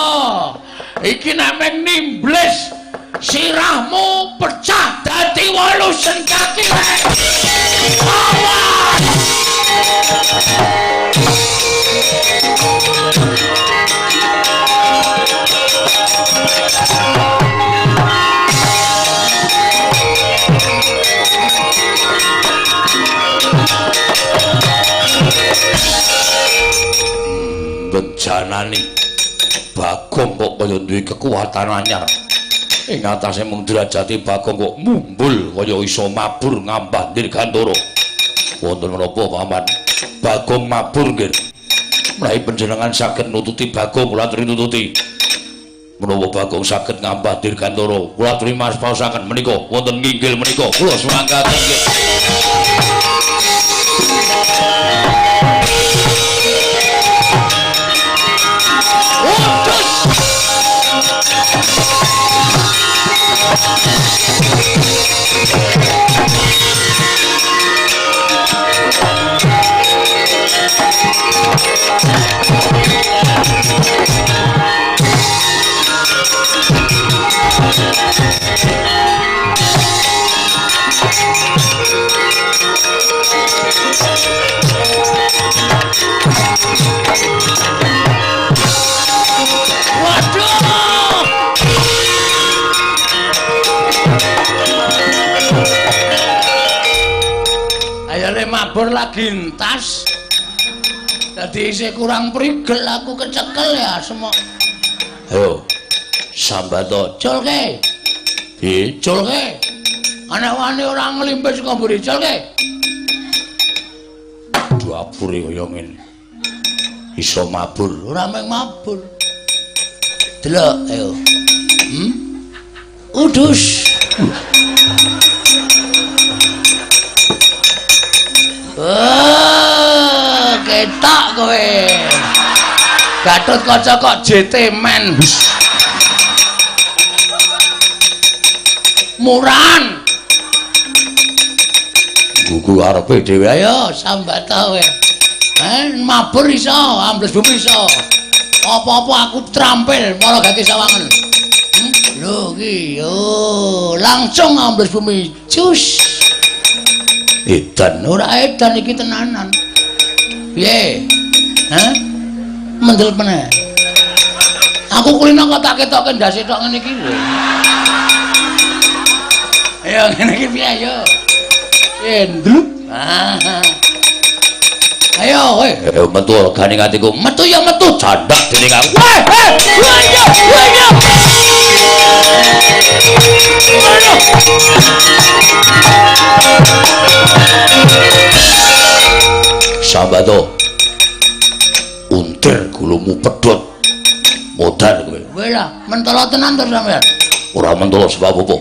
S1: Iki nek meng nimblis sirahmu pecah dadi 8 Sencaki. Awas! Bejanani Bagong kok kaya duwe kekuatan anyar. Ing atase mung derajate Bagong kok mumbul kaya iso mabur ngambah Dirgantara. Wonten menapa Paman? Bagong mabur nggih. Menawi panjenengan saged nututi Bagong kula aturi nututi. Menawa Bagong saged ngambah Dirgantara, kula aturi maspaosaken menika wonten nginggil menika kula sumanggaken nggih. Mabur lagi entas. Dadi isih kurang prigel aku kecekel ya semok. Ayo sambato culke. Piye culke? Ana wani ora nglimpis kok mburi culke. Dapure kaya ngene. Iso mabur, ora mung mabur. Delok ayo. Udus. Oh, ketok kowe. Gatot Kaca kok JT men. Murahan. Gugu arepe dhewe ayo sambat kowe. Mabur iso, ambles bumi iso. Apa-apa aku trampil malah gak sawangen. Lho iki yo langsung ambles bumi. Cus. Edan ora edan iki tenanan. Piye? Hah? Mendel meneh. Aku kulino kok tak ketoke ndase tok ngene iki lho. Ayo ngene iki piye ayo. Piye ndlup. Ayo kowe. Ayo metu regane atiku. Metu ya metu jandak dening aku. Weh, ayo, ayo. Sambato. Untir gulumu pedhot. Modar kowe. Kowe lah mentolo tenan to sampean. Ora mentolo sebab apa?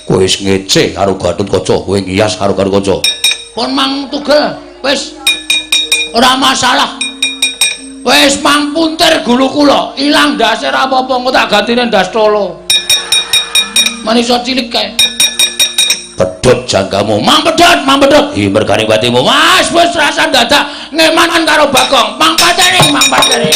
S1: Kowe wis ngece karo Gatotkaca, kowe ngiyas karo Gatotkaca. Pun mang tugel, wis ora masalah. Wis mang puntir gulu kula, ilang ndase ora apa-apa, engko tak gantine ndas tolo. Manisa cilik kae. Pedhot janggamu, mang pedhot, mang pedhot. Hi mergane batimu. Mas wis rasa dadak ngemanan karo Bagong. Mang pateni, mang pateni.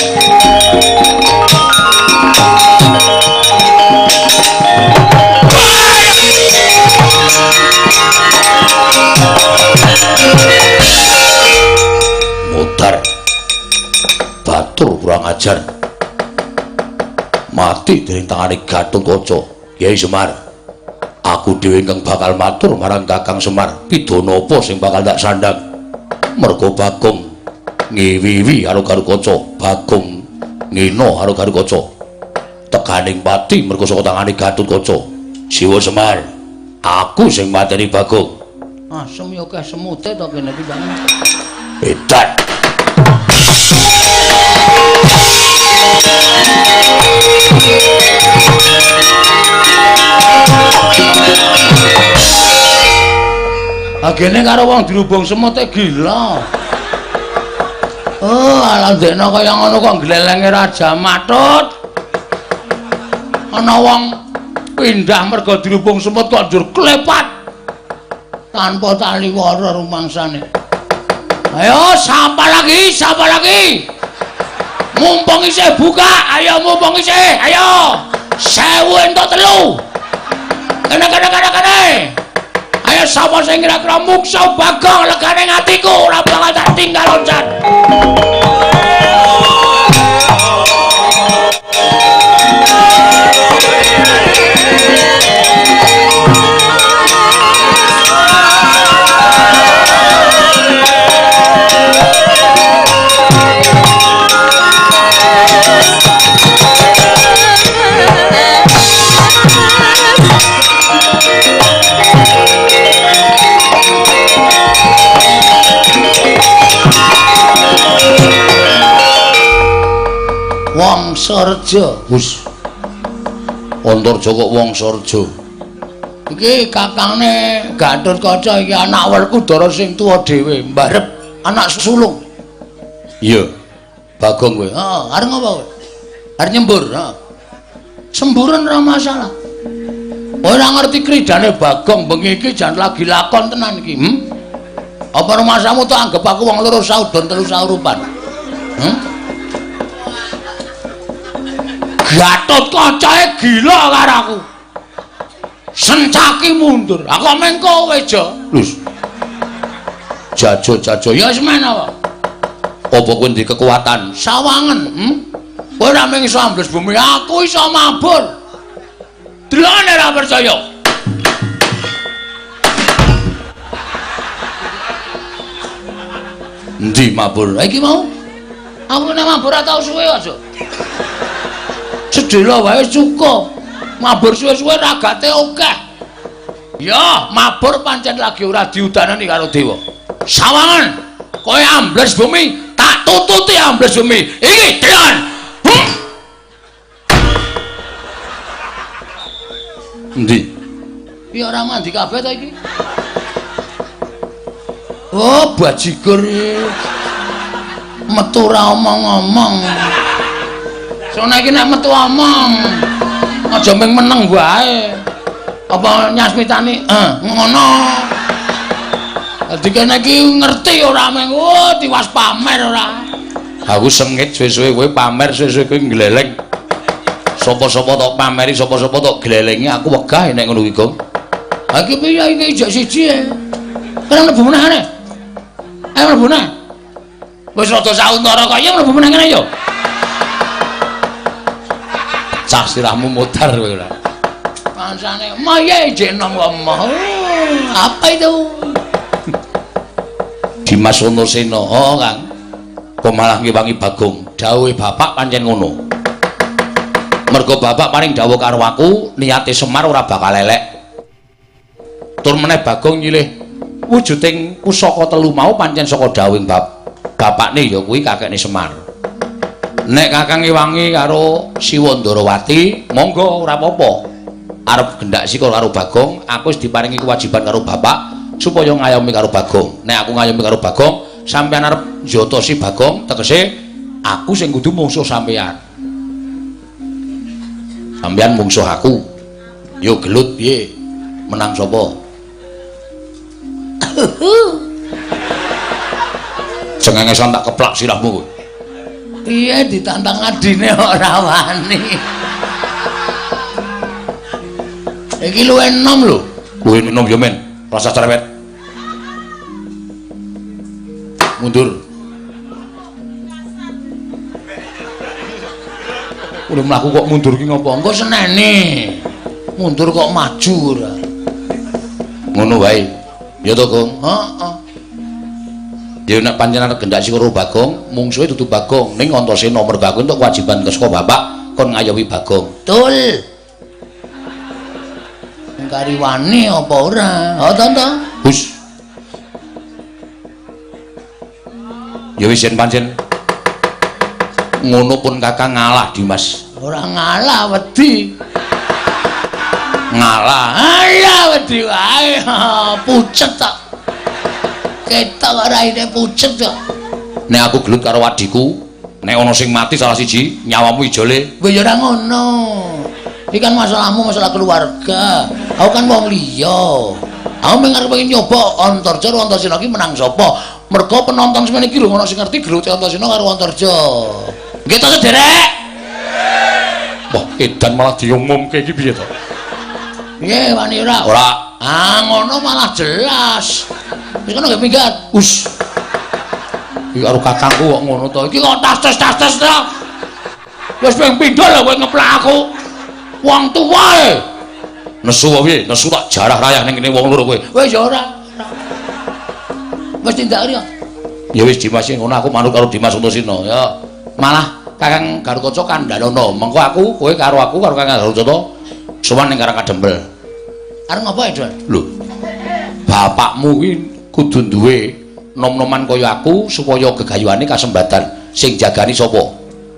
S1: Mutar. Mati dening tangane Gatotkaca. Kyai Semar, aku dhewe ingkang bakal matur marang Kakang Semar, pidana apa sing bakal tak sandhang? Merga Bagong ngiwiwi karo Gatotkaca, Bagong ngina karo Gatotkaca. Tekaning pati merga saka tangane Gatotkaca. Siwa Semar, aku sing mateni Bagong. Asem ya akeh semute to kene iki, Bang. Edan. Agene karo wong dirubung semute gila. Oh, ala ndekno kaya ngono kok glelenge Raja Matut. Ana wong pindah merga dirubung semut kok njur klepat tanpa taliwara rumangsane. Ayo sapa lagi, sapa lagi? Mumpung isih buka, ayo mumpung isih, ayo. 1000 entuk 3. Kene kene kene kene. Ayo sapa sing kira-kira muksa Bagong legane atiku ora bakal tak tinggal loncat. Wangsareja. Wis. Antarja kok Wangsareja. Iki kakangne Gatotkaca iki anak Werkudara sing tuwa dhewe, mbarep anak sulung. Iya. Bagong kowe. Heeh, arep ngopo kowe? Arep nyembur, heeh. Semburan ora masalah. Ora ngerti kridane Bagong bengi iki jan lagi lakon tenan iki, hm? Apa rumasamu tok anggap aku wong loro saudon telu saurupan? Hm? Gatotkacae gila karo aku. Sencaki mundur. Aku meng kowe, Jo. Lus. Jajo-jajo ya wis men apa? Apa kowe ndek kekuatan? Sawangen, hm? Kowe ora mung iso ambles bumi, aku iso mabur. Delokne ora percaya. Endi mabur? Iki mau. Aku nek mabur ora tau suwe aja. Sedhela wae cukup. Mabur suwe-suwe ragate akeh. Ya, mabur pancen lagi ora diudanani karo dewa. Sawangan, kowe ambles bumi, tak tututi ambles bumi. Iki delan. Endi? Ya ora mandi kabeh ta iki. Oh, bajigur iki. Metu ora omong-omong. Sono iki nek metu omong. Aja mung meneng wae. Apa nyasmitani? Ngono. Dadi kene iki ngerti ora mung oh tiwas pamer ora. Aku sengit suwe-suwe kowe pamer, suwe-suwe kowe ngleleng. Sapa-sapa tok pameri, sapa-sapa tok glelengi, aku wegah nek ngono kuwi, Gong. Ha iki piye iki ijek siji e. Kene mlebu meneh kene. Ayo mlebu meneh. Wis rada sauntara kaya mlebu meneh kene yo. Cah sirahmu modar kowe ora. Pancane maye ijek enom kok emoh. Apa itu? Dimas Antasena, oh Kang. Kok malah ngewangi Bagong. Dawuhe bapak pancen ngono. Mergo bapak paring dawuh karo aku, niate Semar ora bakal elek. Tur meneh Bagong nyilih wujuding pusaka telu mau pancen saka dawuhing bapakne ya kuwi kakekne Semar. Nek Kakang ngewangi karo Siwa Ndarawati, monggo ora apa-apa. Arep gendak sika karo Bagong, aku wis diparingi kewajiban karo bapak supaya ngayomi karo Bagong. Nek aku ngayomi karo Bagong, sampeyan arep njotosi Bagong, tegese aku sing kudu mungsuh sampeyan. Sampeyan mungsuh aku. Yo gelut piye? Menang sapa? Cengengesan tak keplak sirahmu kowe. Piye ditantang adine ora wani. Iki luwih enom lho. Luwih enom yo men, rasa cerewet. Mundur. Udah mlaku kok mundur ki ngopo? Engko senene. Mundur kok maju ora. Ngono wae. Ya to, Gong? Heeh. Ya nek pancen arep gendak si karo Bagong, mungsuhe dudu Bagong, ning Antasena mergo aku entuk kewajiban saka bapak kon ngayomi Bagong. Betul. Kariwane apa ora? Ha to to? Hus. Ya wis yen pancen ngono pun Kakang ngalah, Dimas. Ora ngalah wedi. Ngalah. Alah wedi wae. Pucet tok. Ketok raine pucet kok. Nek aku gelut karo adhiku, nek ana sing mati salah siji, nyawamu ijole. Weh ya ora ngono. Iki kan masalahmu masalah keluarga. Aku kan wong liya. Aku mung arep pengen nyoba Antarja karo Antasena iki menang sapa? Mergo penonton semene iki lho ono sing ngerti gelute Antasena karo Antarja. Nggih to, Sederek? Wah, edan malah diumumke iki piye to? Piye wani ora? Ora. Ah, ngono malah jelas. Wis kono nggih minggat. Us. Iki karo kakangku kok ngono to. Iki kok tas-tas to. Wis ping pindho lho kowe ngeplak aku. Wong tuwa e. Nesu apa piye? Nesu tak jarah rayah ning kene wong loro kowe. Wis ya ora. Wis tindak ya. Ya wis Dimas ngono aku manut karo Dimas Antasena ya. Malah Kakang Garukaca kandhanono. Mengko aku kowe karo aku karo Kakang Garukaca sowan ning Karang Kadempel. Arep ngopo, Edon? Lho. Bapakmu kuwi kudu duwe nom-noman kaya aku supaya gegayuhane kasembatan. Sing jagani sapa?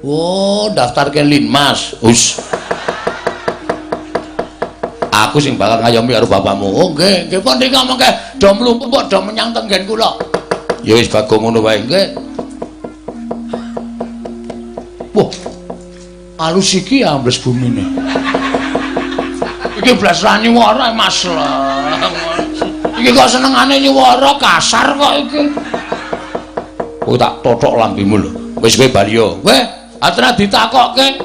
S1: Oh, daftarke Linmas. Wis. Aku sing bakal ngayomi karo bapakmu. Oh, nggih, nggih pun niki mengke do mlumpu kok do menyang tenggen kula. Ya wis Bagong ngono wae. Nggih. Wah. Alus iki ambles bumine. Iki blas ra nyuwara Mas. Iki kok senengane nyuwara kasar kok iki. Kowe tak tothok lambemu lho. Wis kowe bali yo. Weh, atra ditakokke.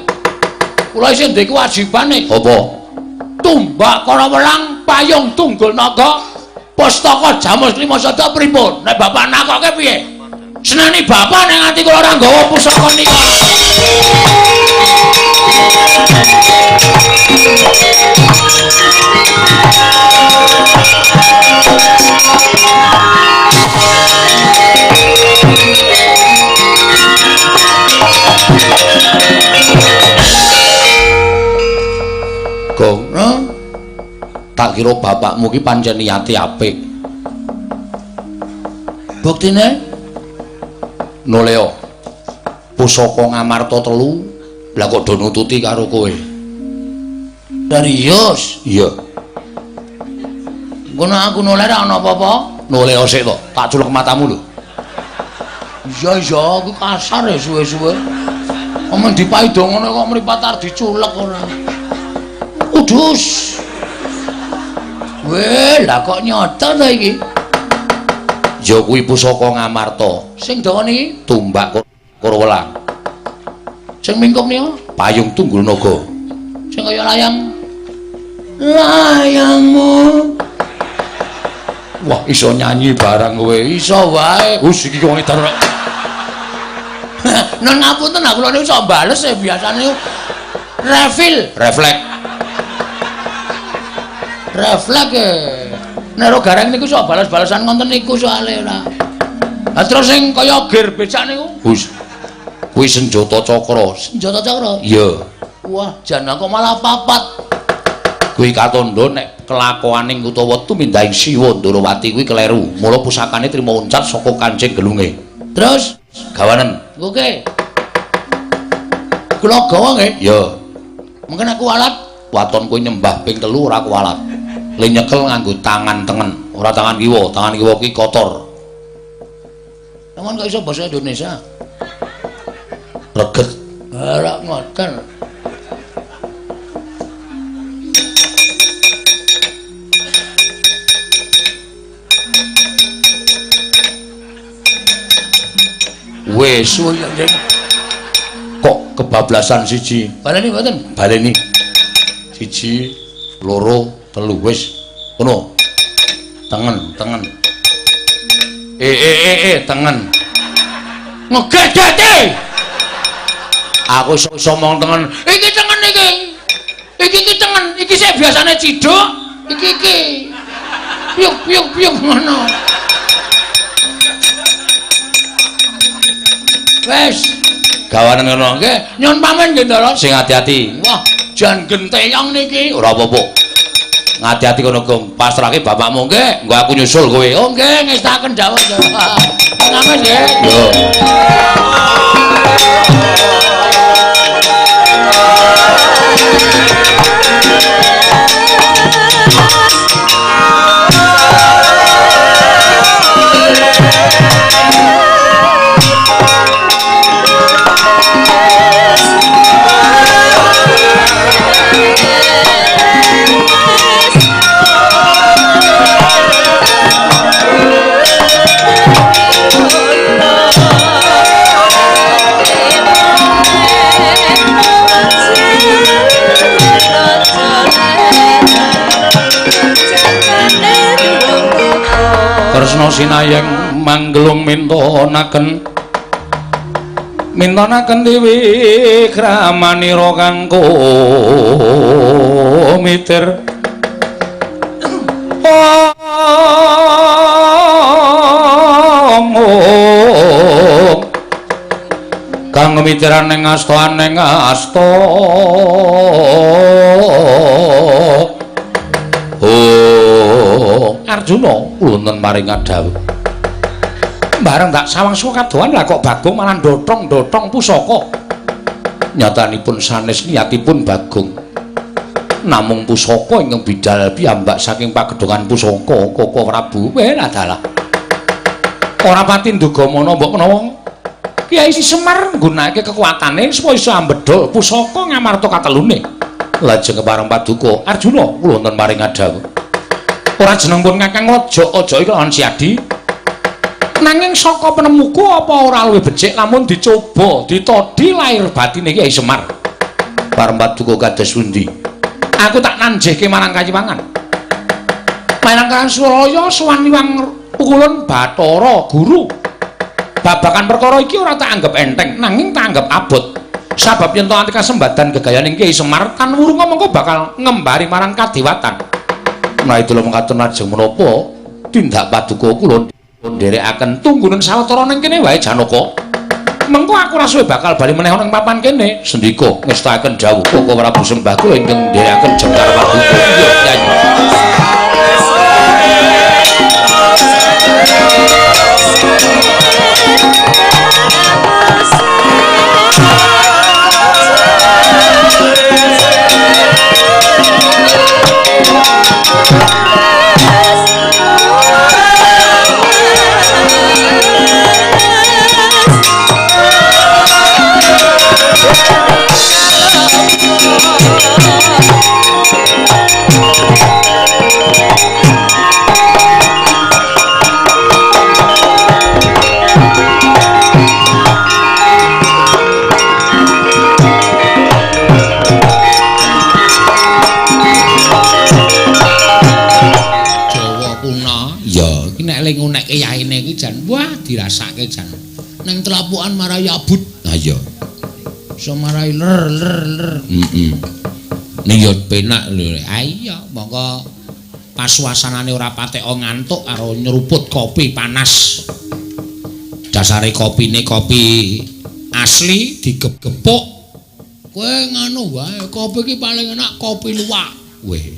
S1: Kula isih ndek kewajibane. Apa? Tumbak Karawelang payung tunggul naga pustaka Jamus Lima Sada pripun? Nek bapak nakokke piye? Seneni bapak nek nganti kula ora nggawa pusaka nika. Gong, tak kira bapakmu ki pancen niate apik. Buktine noleo pusaka Ngamarta 3 lah kok do nututi karo kowe. Serius? Iya. Ngono aku noleh ora ana apa-apa. Noleo sik to, tak culek matamu lho. Iya iya, aku kasar ya suwe-suwe. Omong dipaido ngono kok mripat arep diculek ora. Udus. Weh, lah kok nyata to iki? Ya kuwi pusaka Ngamarta. Sing dawa niki tumbak Karawelang. Sing mingkup niku payung tunggul naga. Sing kaya layang. Layangmu. Wah, iso nyanyi barang kowe. Iso wae. Wis iki wong edan ora. Nun ngapunten, aku kula niku iso bales e biasane refil, refleks. Refleks e. Nek ro gareng niku iso bales-balesan ngoten niku soalé ora. Lah terus sing kaya gear becak niku? Wis. Kuwi senjata cakra. Senjata cakra? Iya. Wah, jan kok malah papat. Kuwi katandha nek kelakuaning utawa tumindahing Siwa Ndorowati kuwi kleru. Mula pusakane trima uncat saka kancing gelunge. Terus gawanen. Oke. Kula gawa nggih? Iya. Mungkin aku alat waton kowe nyembah ping 3 ora kualat. Le nyekel nganggo tangan tengen, ora tangan kiwa. Tangan kiwa ki kotor. Sampeyan kok iso basa Indonesia? Reget. Ora ngoten. Wis kok kebablasan siji. Baleni mboten? Baleni. 1 2 3 wis. Ngono. Tengen, tengen. Tengen. Ngegedhete. Aku iso omong tengen. Iki tengen iki. Iki iki tengen. Iki sik biasane ciduk. Iki iki. Piuk piuk piuk ngono. Wes, gawanen ngono. Nggih, nyun pamit nggih, Ndara. Sing ati-ati. Wah, jan genteyong niki. Ora apa-apa. Ngati-ati kono, Gong. Pasrahke bapakmu nggih, engko aku nyusul kowe. Oh, nggih, ngestaken dawuh. Pamit nggih. Yo. Kresna sinayeng manggelung mintonaken mintonaken dewi kramanira kang kumitir. Om kang mitiran ing asta ning asta. Oh, Arjuna wonten maring dawuh. Bareng tak sawang saka kadohan lah kok Bagong malah ndotong-ndotong pusaka. Nyatanipun sanes niatipun Bagong. Namung pusaka ingkang bidal piyambak saking pagedhongan pusaka Koko Prabu. Weh dalah. Ora pati nduga mana mbok menawa Kyai Semar nggunakake kekuatane supaya iso ambedhol pusaka Ngamarta katelune. Lajeng kepareng paduka Arjuna kula wonten maring dawuh. Ora jeneng pun Kakang aja-aja iki lawan Siadi. Nanging saka penemuku apa ora luwih becik lamun dicoba ditodhi lahir batine Kyai Semar. Pareng paduka kados pundi? Aku tak nanjihke marang Kayiwangan. Marang Kang Suraya sowan Iwang Pukulun Bathara Guru. Babagan perkara iki ora tak anggap enteng, nanging tak anggap abot. Sabab yen to ati kasembadan gegayaning Kyai Semar tan wurunga mengko bakal ngembari marang kadewatan. Nah itulah mekaten lajeng menapa tindak paduka kula nderekaken tunggunen sawetara ning kene wae Janaka. Mengko aku ora suwe bakal bali meneh ana ing papan kene. Sendika ngestakaken dawuh Koko Prabu sembah kula ingkang nderekaken jengkar paduka. Iya, Kyai. Ngunekke yaine iki jan wah dirasake jan ning telapukan marai abut. Ha iya iso marai ler ler ler. Heeh. Ning yo penak lho. Ha iya monggo pas suasanane ora patek ngantuk karo nyeruput kopi panas. Dasare kopine kopi asli digepuk. Kowe ngono wae kopi iki paling enak kopi luwak. Weh.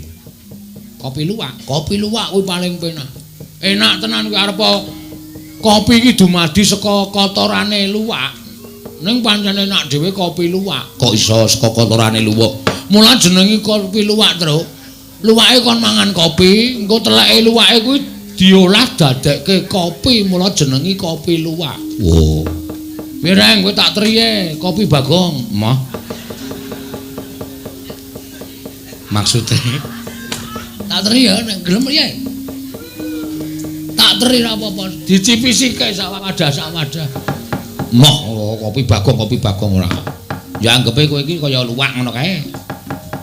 S1: Kopi luwak, kopi luwak kuwi paling penak. Enak tenan kuwi arep kopi iki dumadi saka kotorane luwak. Ning pancen enak dhewe kopi luwak. Kok iso saka kotorane luwak? Mula jenenge kopi luwak, Truk. Luwake kon mangan kopi, engko teleke luwake kuwi diolah dadekke kopi, mula jenenge kopi luwak. Wo. Pireng kowe tak triye kopi Bagong? Moh. Maksude tak tri ya nek gelem piye? Tak teri ra apa-apa, dicipisi kae sak wadah sak wadah. Moh, kopi Bagong ora. Ya anggepe kowe iki kaya luwak ngono kae.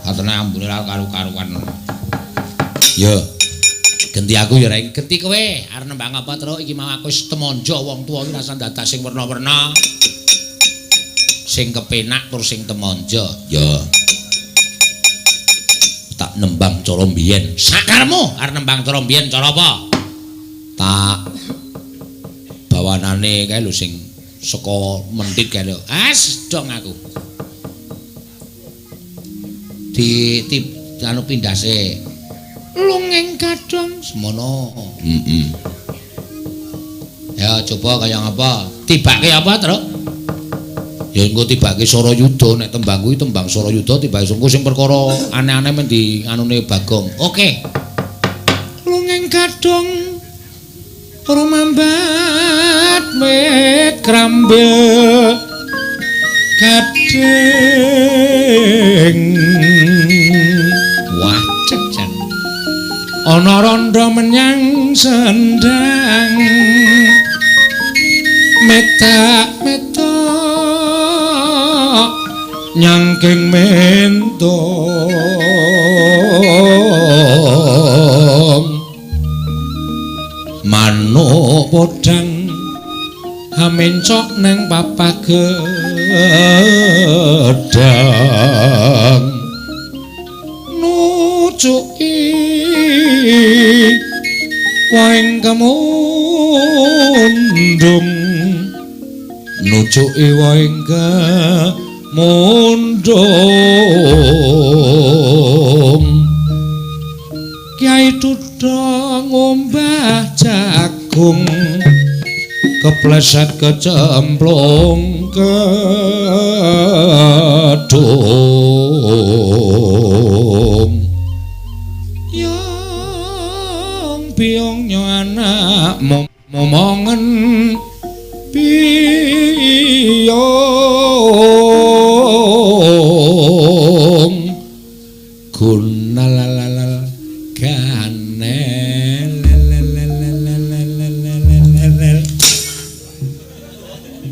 S1: Katene ambune ra karu-karuan. Yo. Genti aku ya Reng, genti kowe. Arep nembang apa, Truk? Iki mau aku wis temonjo wong tuwa iki rasa dadak sing werna-werna. Sing kepenak tur sing temanja. Ya. Tak nembang cara mbiyen. Sakarmu arep nembang cara mbiyen cara apa? Tak bawanane kae lho sing saka mentit kae lho. As dong aku. Di anu pindase. Lungeng gadhong semono. Heeh. Ya coba kaya ngapa? Tibake apa, Truk? Ya engko tibake Sarayuda nek tembang kuwi tembang Sarayuda tibake sungguh sing perkara aneh-aneh men di anune Bagong. Oke.
S2: Lungeng gadhong rumambat wit krambil gading.
S1: Wah, jan.
S2: Ana randha menyang sendang. Metak metok nyangking mentong manuk podang hamencok nang papah gedang nucuki waing kemundung nucuki waing kemundung Kyai Dudha ngombah jagung kepleset kecemplung kedung yang biyong nyo anak momongen biyong gunalalal ganel.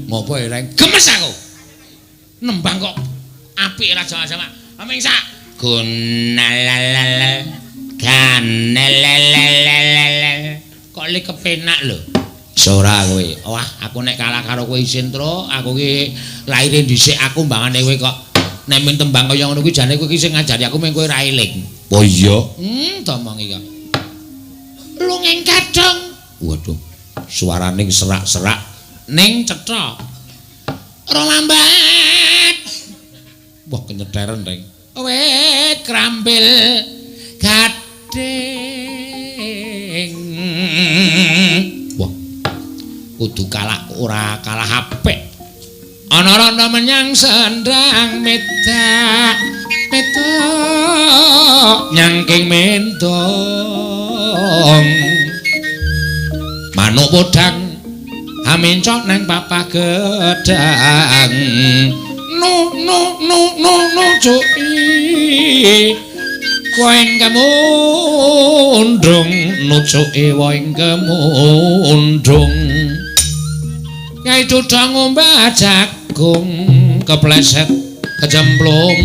S1: Ngopo ya Reng? Gemes aku. Nembang kok apik ra sama-sama. Aming sak gunalalal ganelelelelel. Kok li kepenak lho. Ora kowe. Wah, aku nek kalah karo kowe isin, Truk. Aku ki laire dhisik aku mbangane kowe kok nek men tembang kaya ngono kuwi jane kowe ki sing ngajari aku mung kowe ra eling.
S2: Oh iya.
S1: Tomongi kok. Lungeng kadhong. Waduh, suarane serak-serak ning cetha. Romambat.
S2: Wah, kenyetheren, Reng.
S1: Wit krambil gading. Wah. Kudu kalah ora kalah apik. Ana randa menyang sendang medak metok
S2: nyangking mentong manuk podang hamencok nang papah gedang nu nu nu nu nu cuki waing kemundung nucuki waing kemundung Kyai Dudha ngombah jagung kepleset kecemplung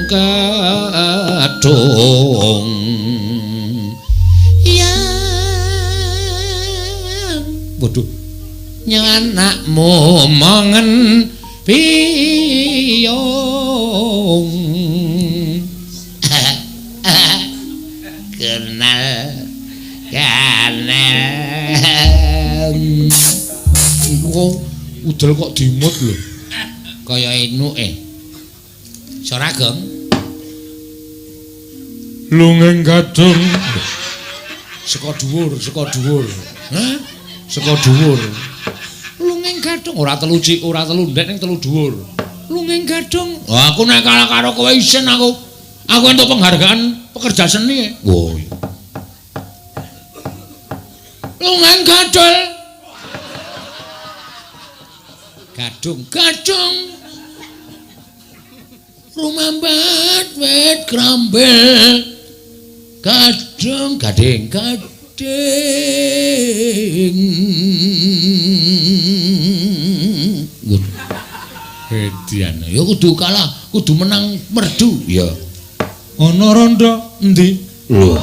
S2: kedung.
S1: Ya
S2: waduh
S1: nyanakmu mongen biyong. Kenal kanel.
S2: Iku udel kok dimut lho.
S1: Kaya enuke. Sora Gong.
S2: Lungeng gadung. Saka dhuwur, saka dhuwur.
S1: Hah?
S2: Saka dhuwur.
S1: Lungeng gadung
S2: ora telu cik, ora telu ndek ning telu dhuwur.
S1: Lungeng gadung. Wah, aku nek kalah karo kowe isin aku. Aku entuk penghargaan pekerja seni.
S2: Oh iya.
S1: Lungeng gadul. Gadung gadung rumambat wit krambil gadung gading gading. Edian ya kudu kalah, kudu menang merdu.
S2: Ya. Ana rondo endi? Lho.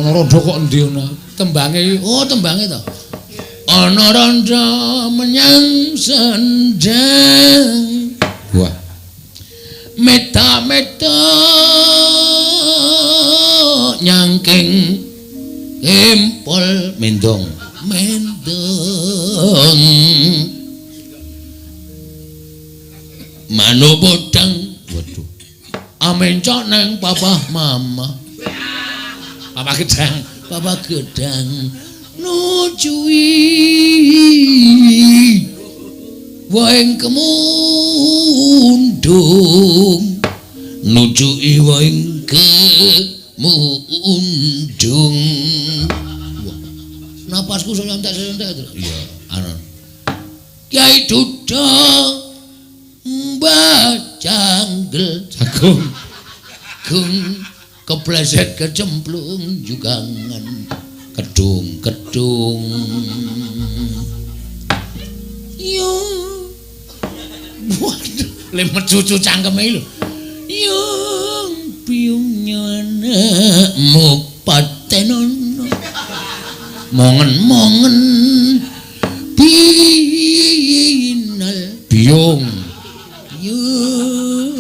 S2: Ana rondo kok endi ana?
S1: Tembange, oh tembange to. Ana randha menyang sendang. Wah. Meta-meta nyangking empol mendong mendong manuk podang waduh amencok nang papa mama papa gedang nucui waeng kemundung nucui waeng kemundung. Wah, napasku sontek-sontek. Iya, anon. Kyai Duda Mbah Janggel jagung gung kepleset kecemplung jugangan kedung-kedung. Yo. Waduh, le mecucu cangkeme lho. Yung piyung anakmu patenono. Mongen-mongen binal biyung. Yung.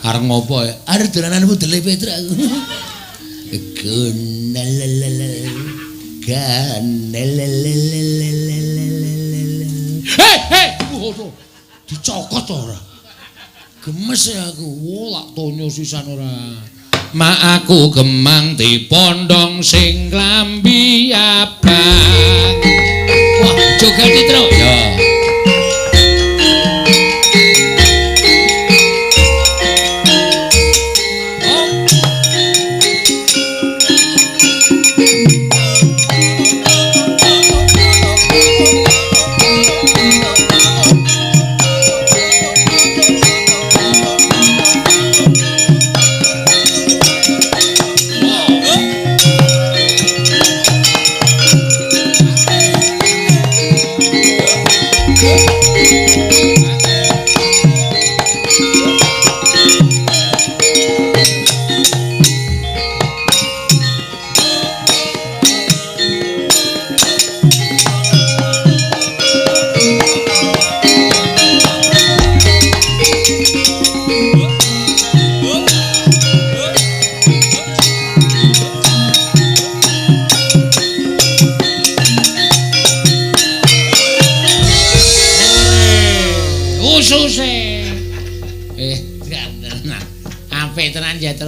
S1: Arep ngopo ya? Arep dolanan mudele Petruk aku. Hei, hei, waduh. Dicokot ora? Gemes ya aku. Wo lak tonyo sisan ora. Mak aku gemang dipondong sing klambi abang. Wah, joget Truk. Ya.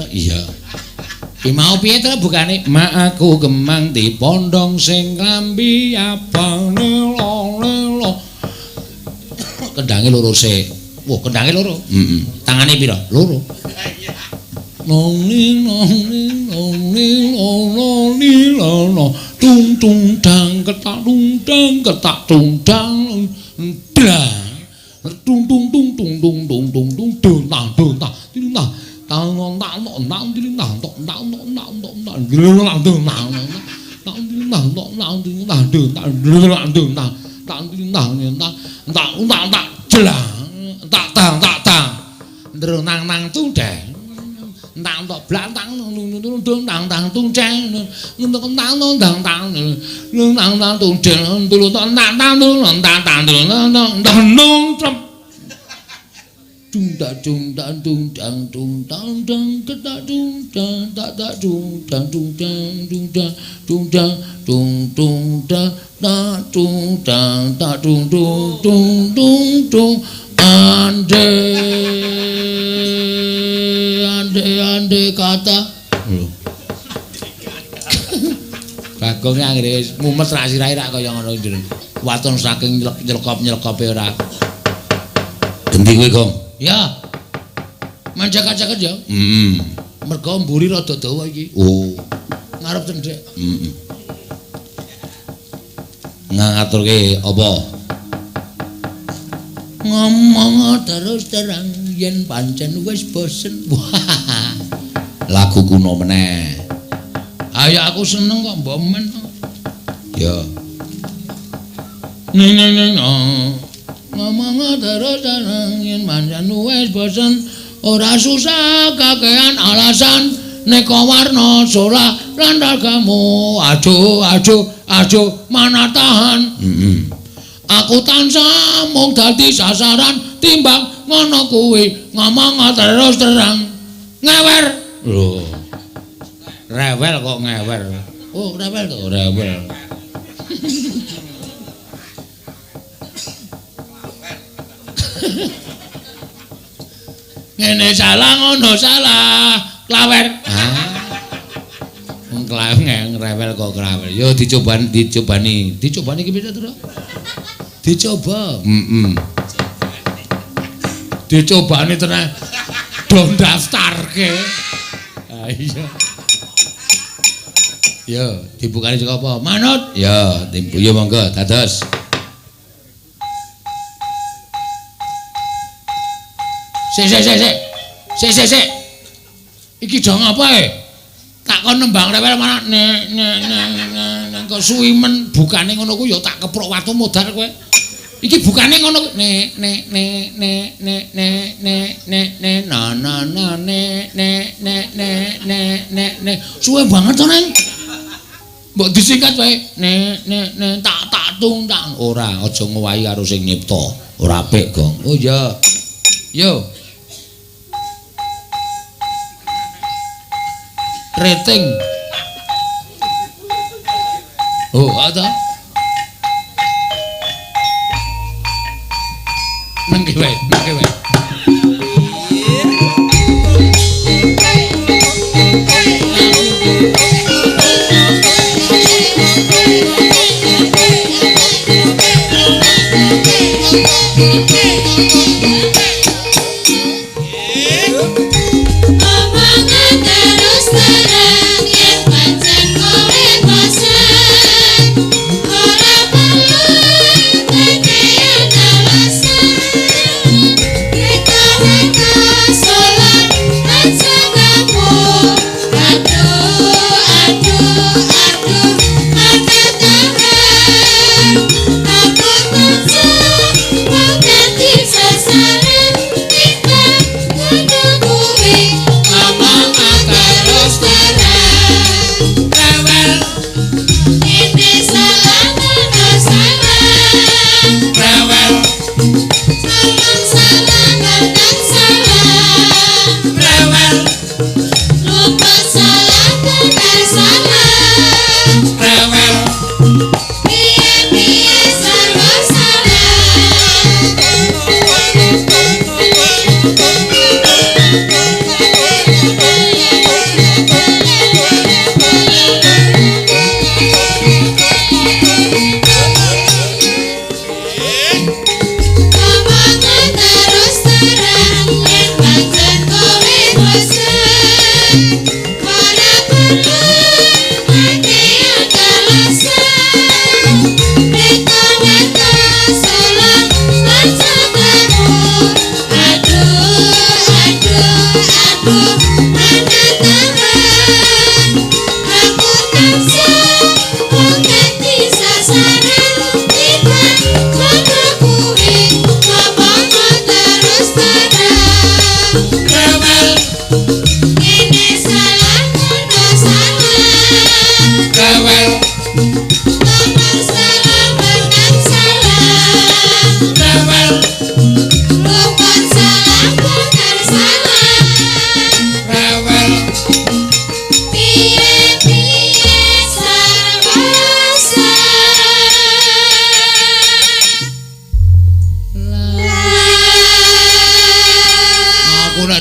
S1: Iya. Ki mau piye to bukane? Mak aku gemang dipondong sing klambi abang lelo-lelo. Kendange loro sik. Wah, kendange loro. Heeh. Tangane pira? Loro. Nong ning nong ning nong ning lolo ni lolo tung tung dang ketak tung dang ketak tung dang dang tung tung tung tung tung tung tung tung dung tang dung tang ting tang tang nong tang nong tang ting tang tong tang nong tang tong tang tang tang tang tang ting tang tong tang ting tang dung tang tang dung tang tang ting tang tang tang tang tang jelang tak tang tak tang ndro nang nang tung deng tang tok blak tang nung nung dung tang tang tung ceng nung tang nung tang tang nung tang tang tung deng tung tang tang tung tang tang tung tang tang nung dung tak dung tak dung dang dung tang dang ketak dung dang tak tak dung dang dung dang dung dang dung dang dung dung dang tak dung dang tak dung dung dung dung dung ande ande ande kata lho. Bagong anggere mumet rak sirahe rak kaya ngono jeneng waton saking nyelkop-nyelkope ora. Gendi kowe, Gong? Ya. Manjak-jaket ya. Heeh. Mergo mburi rada dawa iki. Oh. Ngarep cendhek. Heeh. Ngaturke apa? Ngomong terus terang yen pancen wis bosen. Wah. Lagu kuno meneh. Ayo aku seneng kok mbok men. Ya. Ning ning ning. Ngomong terus terang yen pancen wis bosen, ora susah kakean alasan neka warna solah lan ragamu. Aduh aduh aduh mana tahan. Aku tansah mung dadi sasaran timbang ngono kuwi ngomong terus terang ngewer. Lho. Rewel kok ngewer. Oh, rewel to, rewel. Ngene salah ngono salah, klawer. Ah. Wong klawer rewel kok klawer. Yo dicobani, dicobani. Dicobani iki piye to? Dicoba. Heeh. Dicobani tenan. Do daftarke. Ah iya. Yo, dibukani saka apa? Manut. Yo, timbu yo monggo dados. Sik sik sik sik. Sik sik sik. Iki do ngapa e? Tak kon nembang rewel malah nek nek nek kok suwi men bukane ngono ku ya tak keprok watu modar kowe. Iki bukane ngono nek nek nek nek nek nek nek nek nek na na na nek nek nek nek nek nek nek suwe banget to neng. Mbok disingkat wae nek nek nek tak tak tung tak ora aja ngowahi karo sing nyipta. Ora apik, Gong. Oh iya. Yo. Rating. Oh, ada. Nengke wae, nengke wae.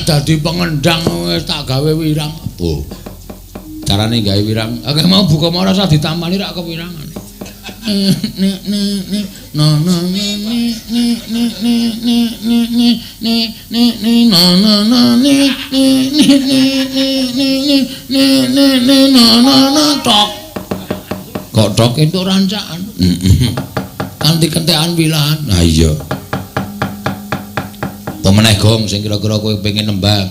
S1: Dadi pengendang wis tak gawe wirang. Oh. Carane gawe wirang. Akeh mau buka mau rasa ditampani rak kewirangan. Nek nek nek na na ne ne ne ne ne ne ne ne ne ne ne na na na ne ne ne ne ne ne ne ne ne na na na tok. Kok tok entuk rancaan. Kanthi kentekan wilahan. Ha iya. Pemeneh gong sing kira-kira kowe pengen nembang.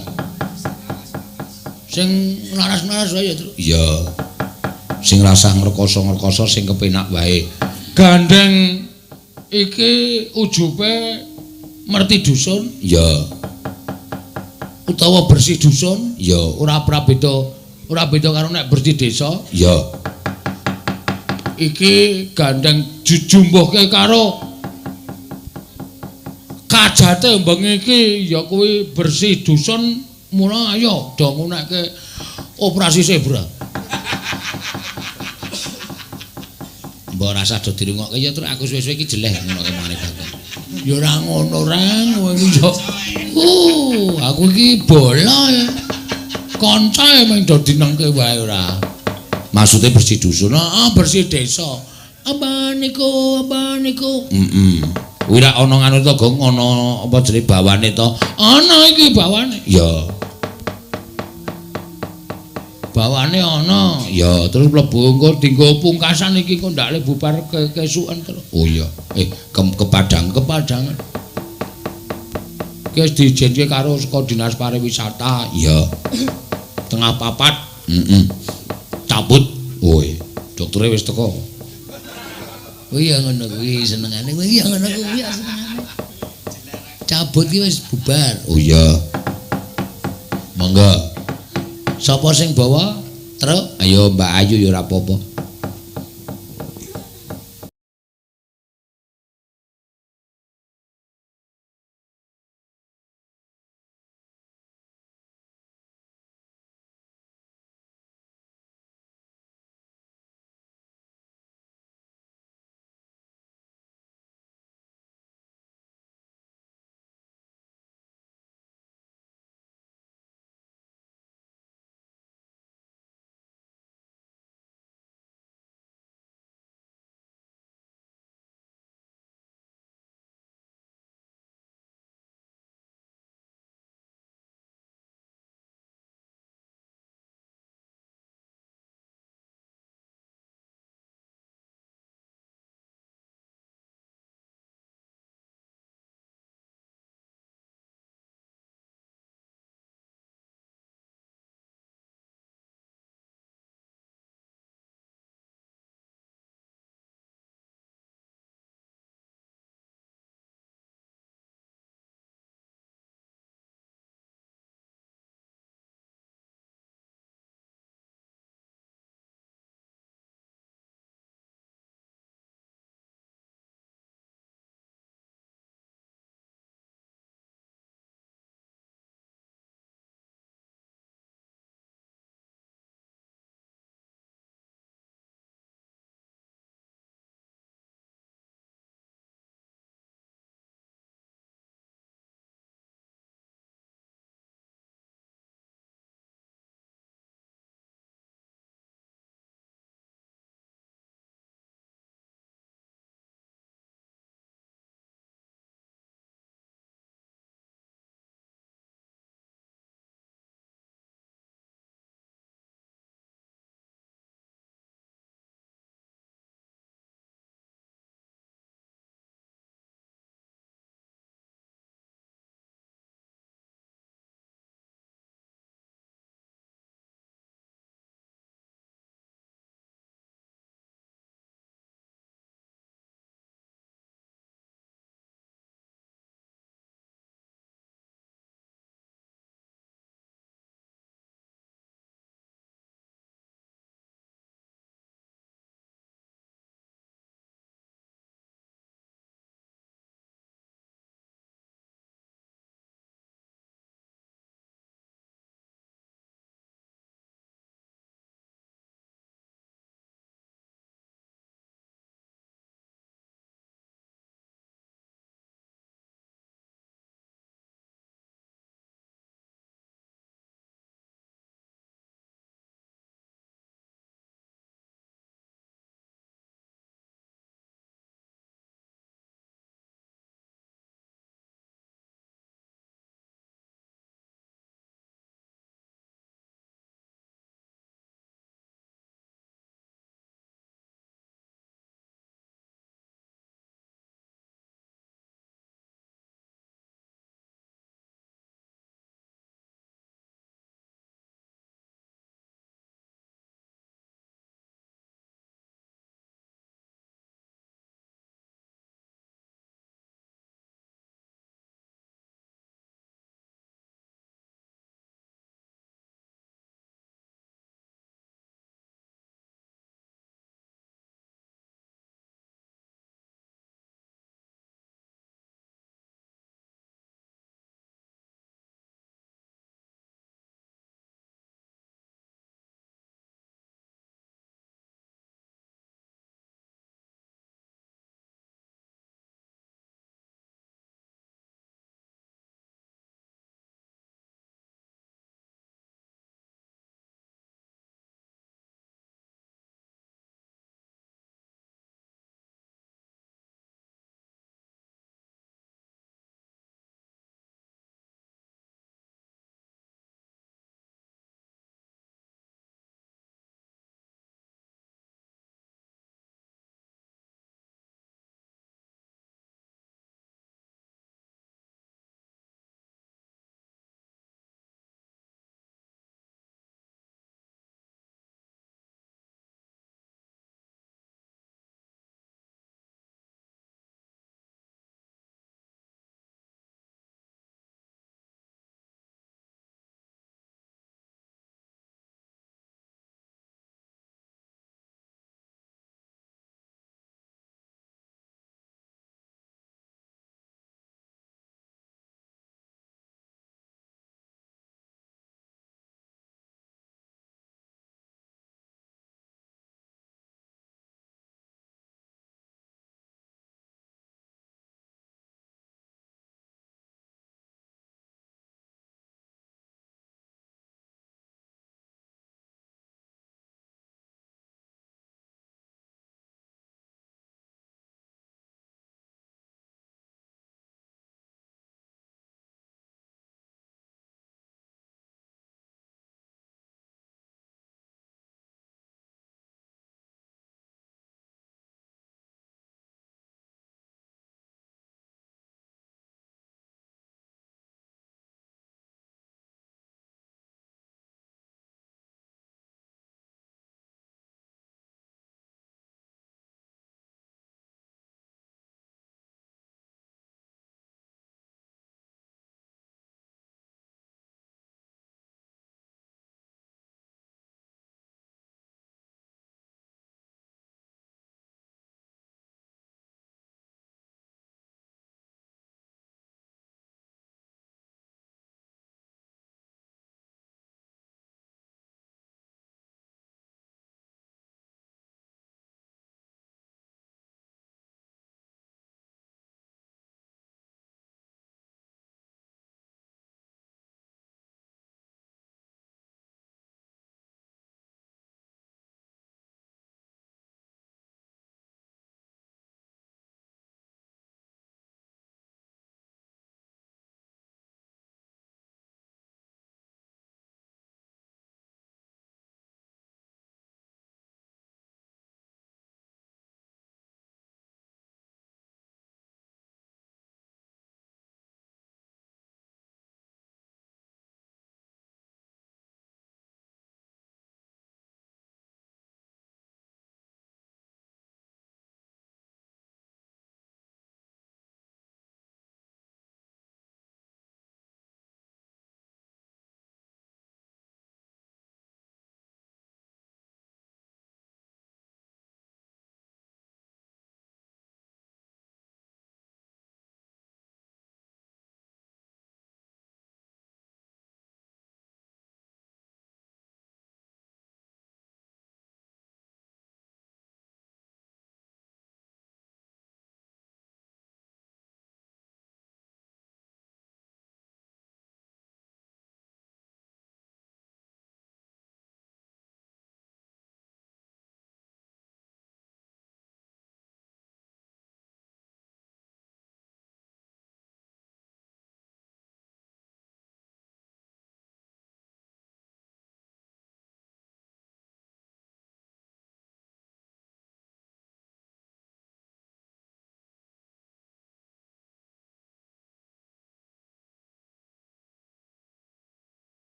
S1: Sing laras-laras wae ya, Tru. Iya. Sing rasah ngrekoso-ngrekoso sing kepenak wae. Gandeng iki ujube merti dusun? Iya. Utawa bersih dusun? Iya, ora prabeda Ora beda karo nek bersih desa. Iya. Iki gandeng jujumbuhke karo kajate bengi iki ya kuwi bersih dusun. Mula ayo do ngunekke operasi zebra. Mbok rasa do dirungokke ya terus aku suwe-suwe iki jeleh ngono kemane bakal. Ya ora ngono reng kowe iki yo. Aku iki bola ya. Kanca emang do dinengke wae ora. Maksude bersih dusun, heeh bersih desa. Apa niku, apa niku? Heeh. Kuwi ra ana nganu to, Gong, ana apa jenenge bawane to? Ana iki bawane. Ya. Bawane ana. Ya, terus mlebu engko dienggo pungkasan iki engko ndakle bubar kesuken terus. Oh iya. Kepadang kepadangan. Ki wis diizinke karo saka Dinas Pariwisata. Iya. Tengah papat. Heeh. Cabut. Woi, doktere wis teko.
S3: Kuwi ya ngono kuwi senengane, kuwi ya ngono kuwi ya senengane. Cabut ki wis bubar.
S1: Oh iya. Monggo. Sapa sing bawa truk? Ayo Mbak Ayu ya ora apa-apa.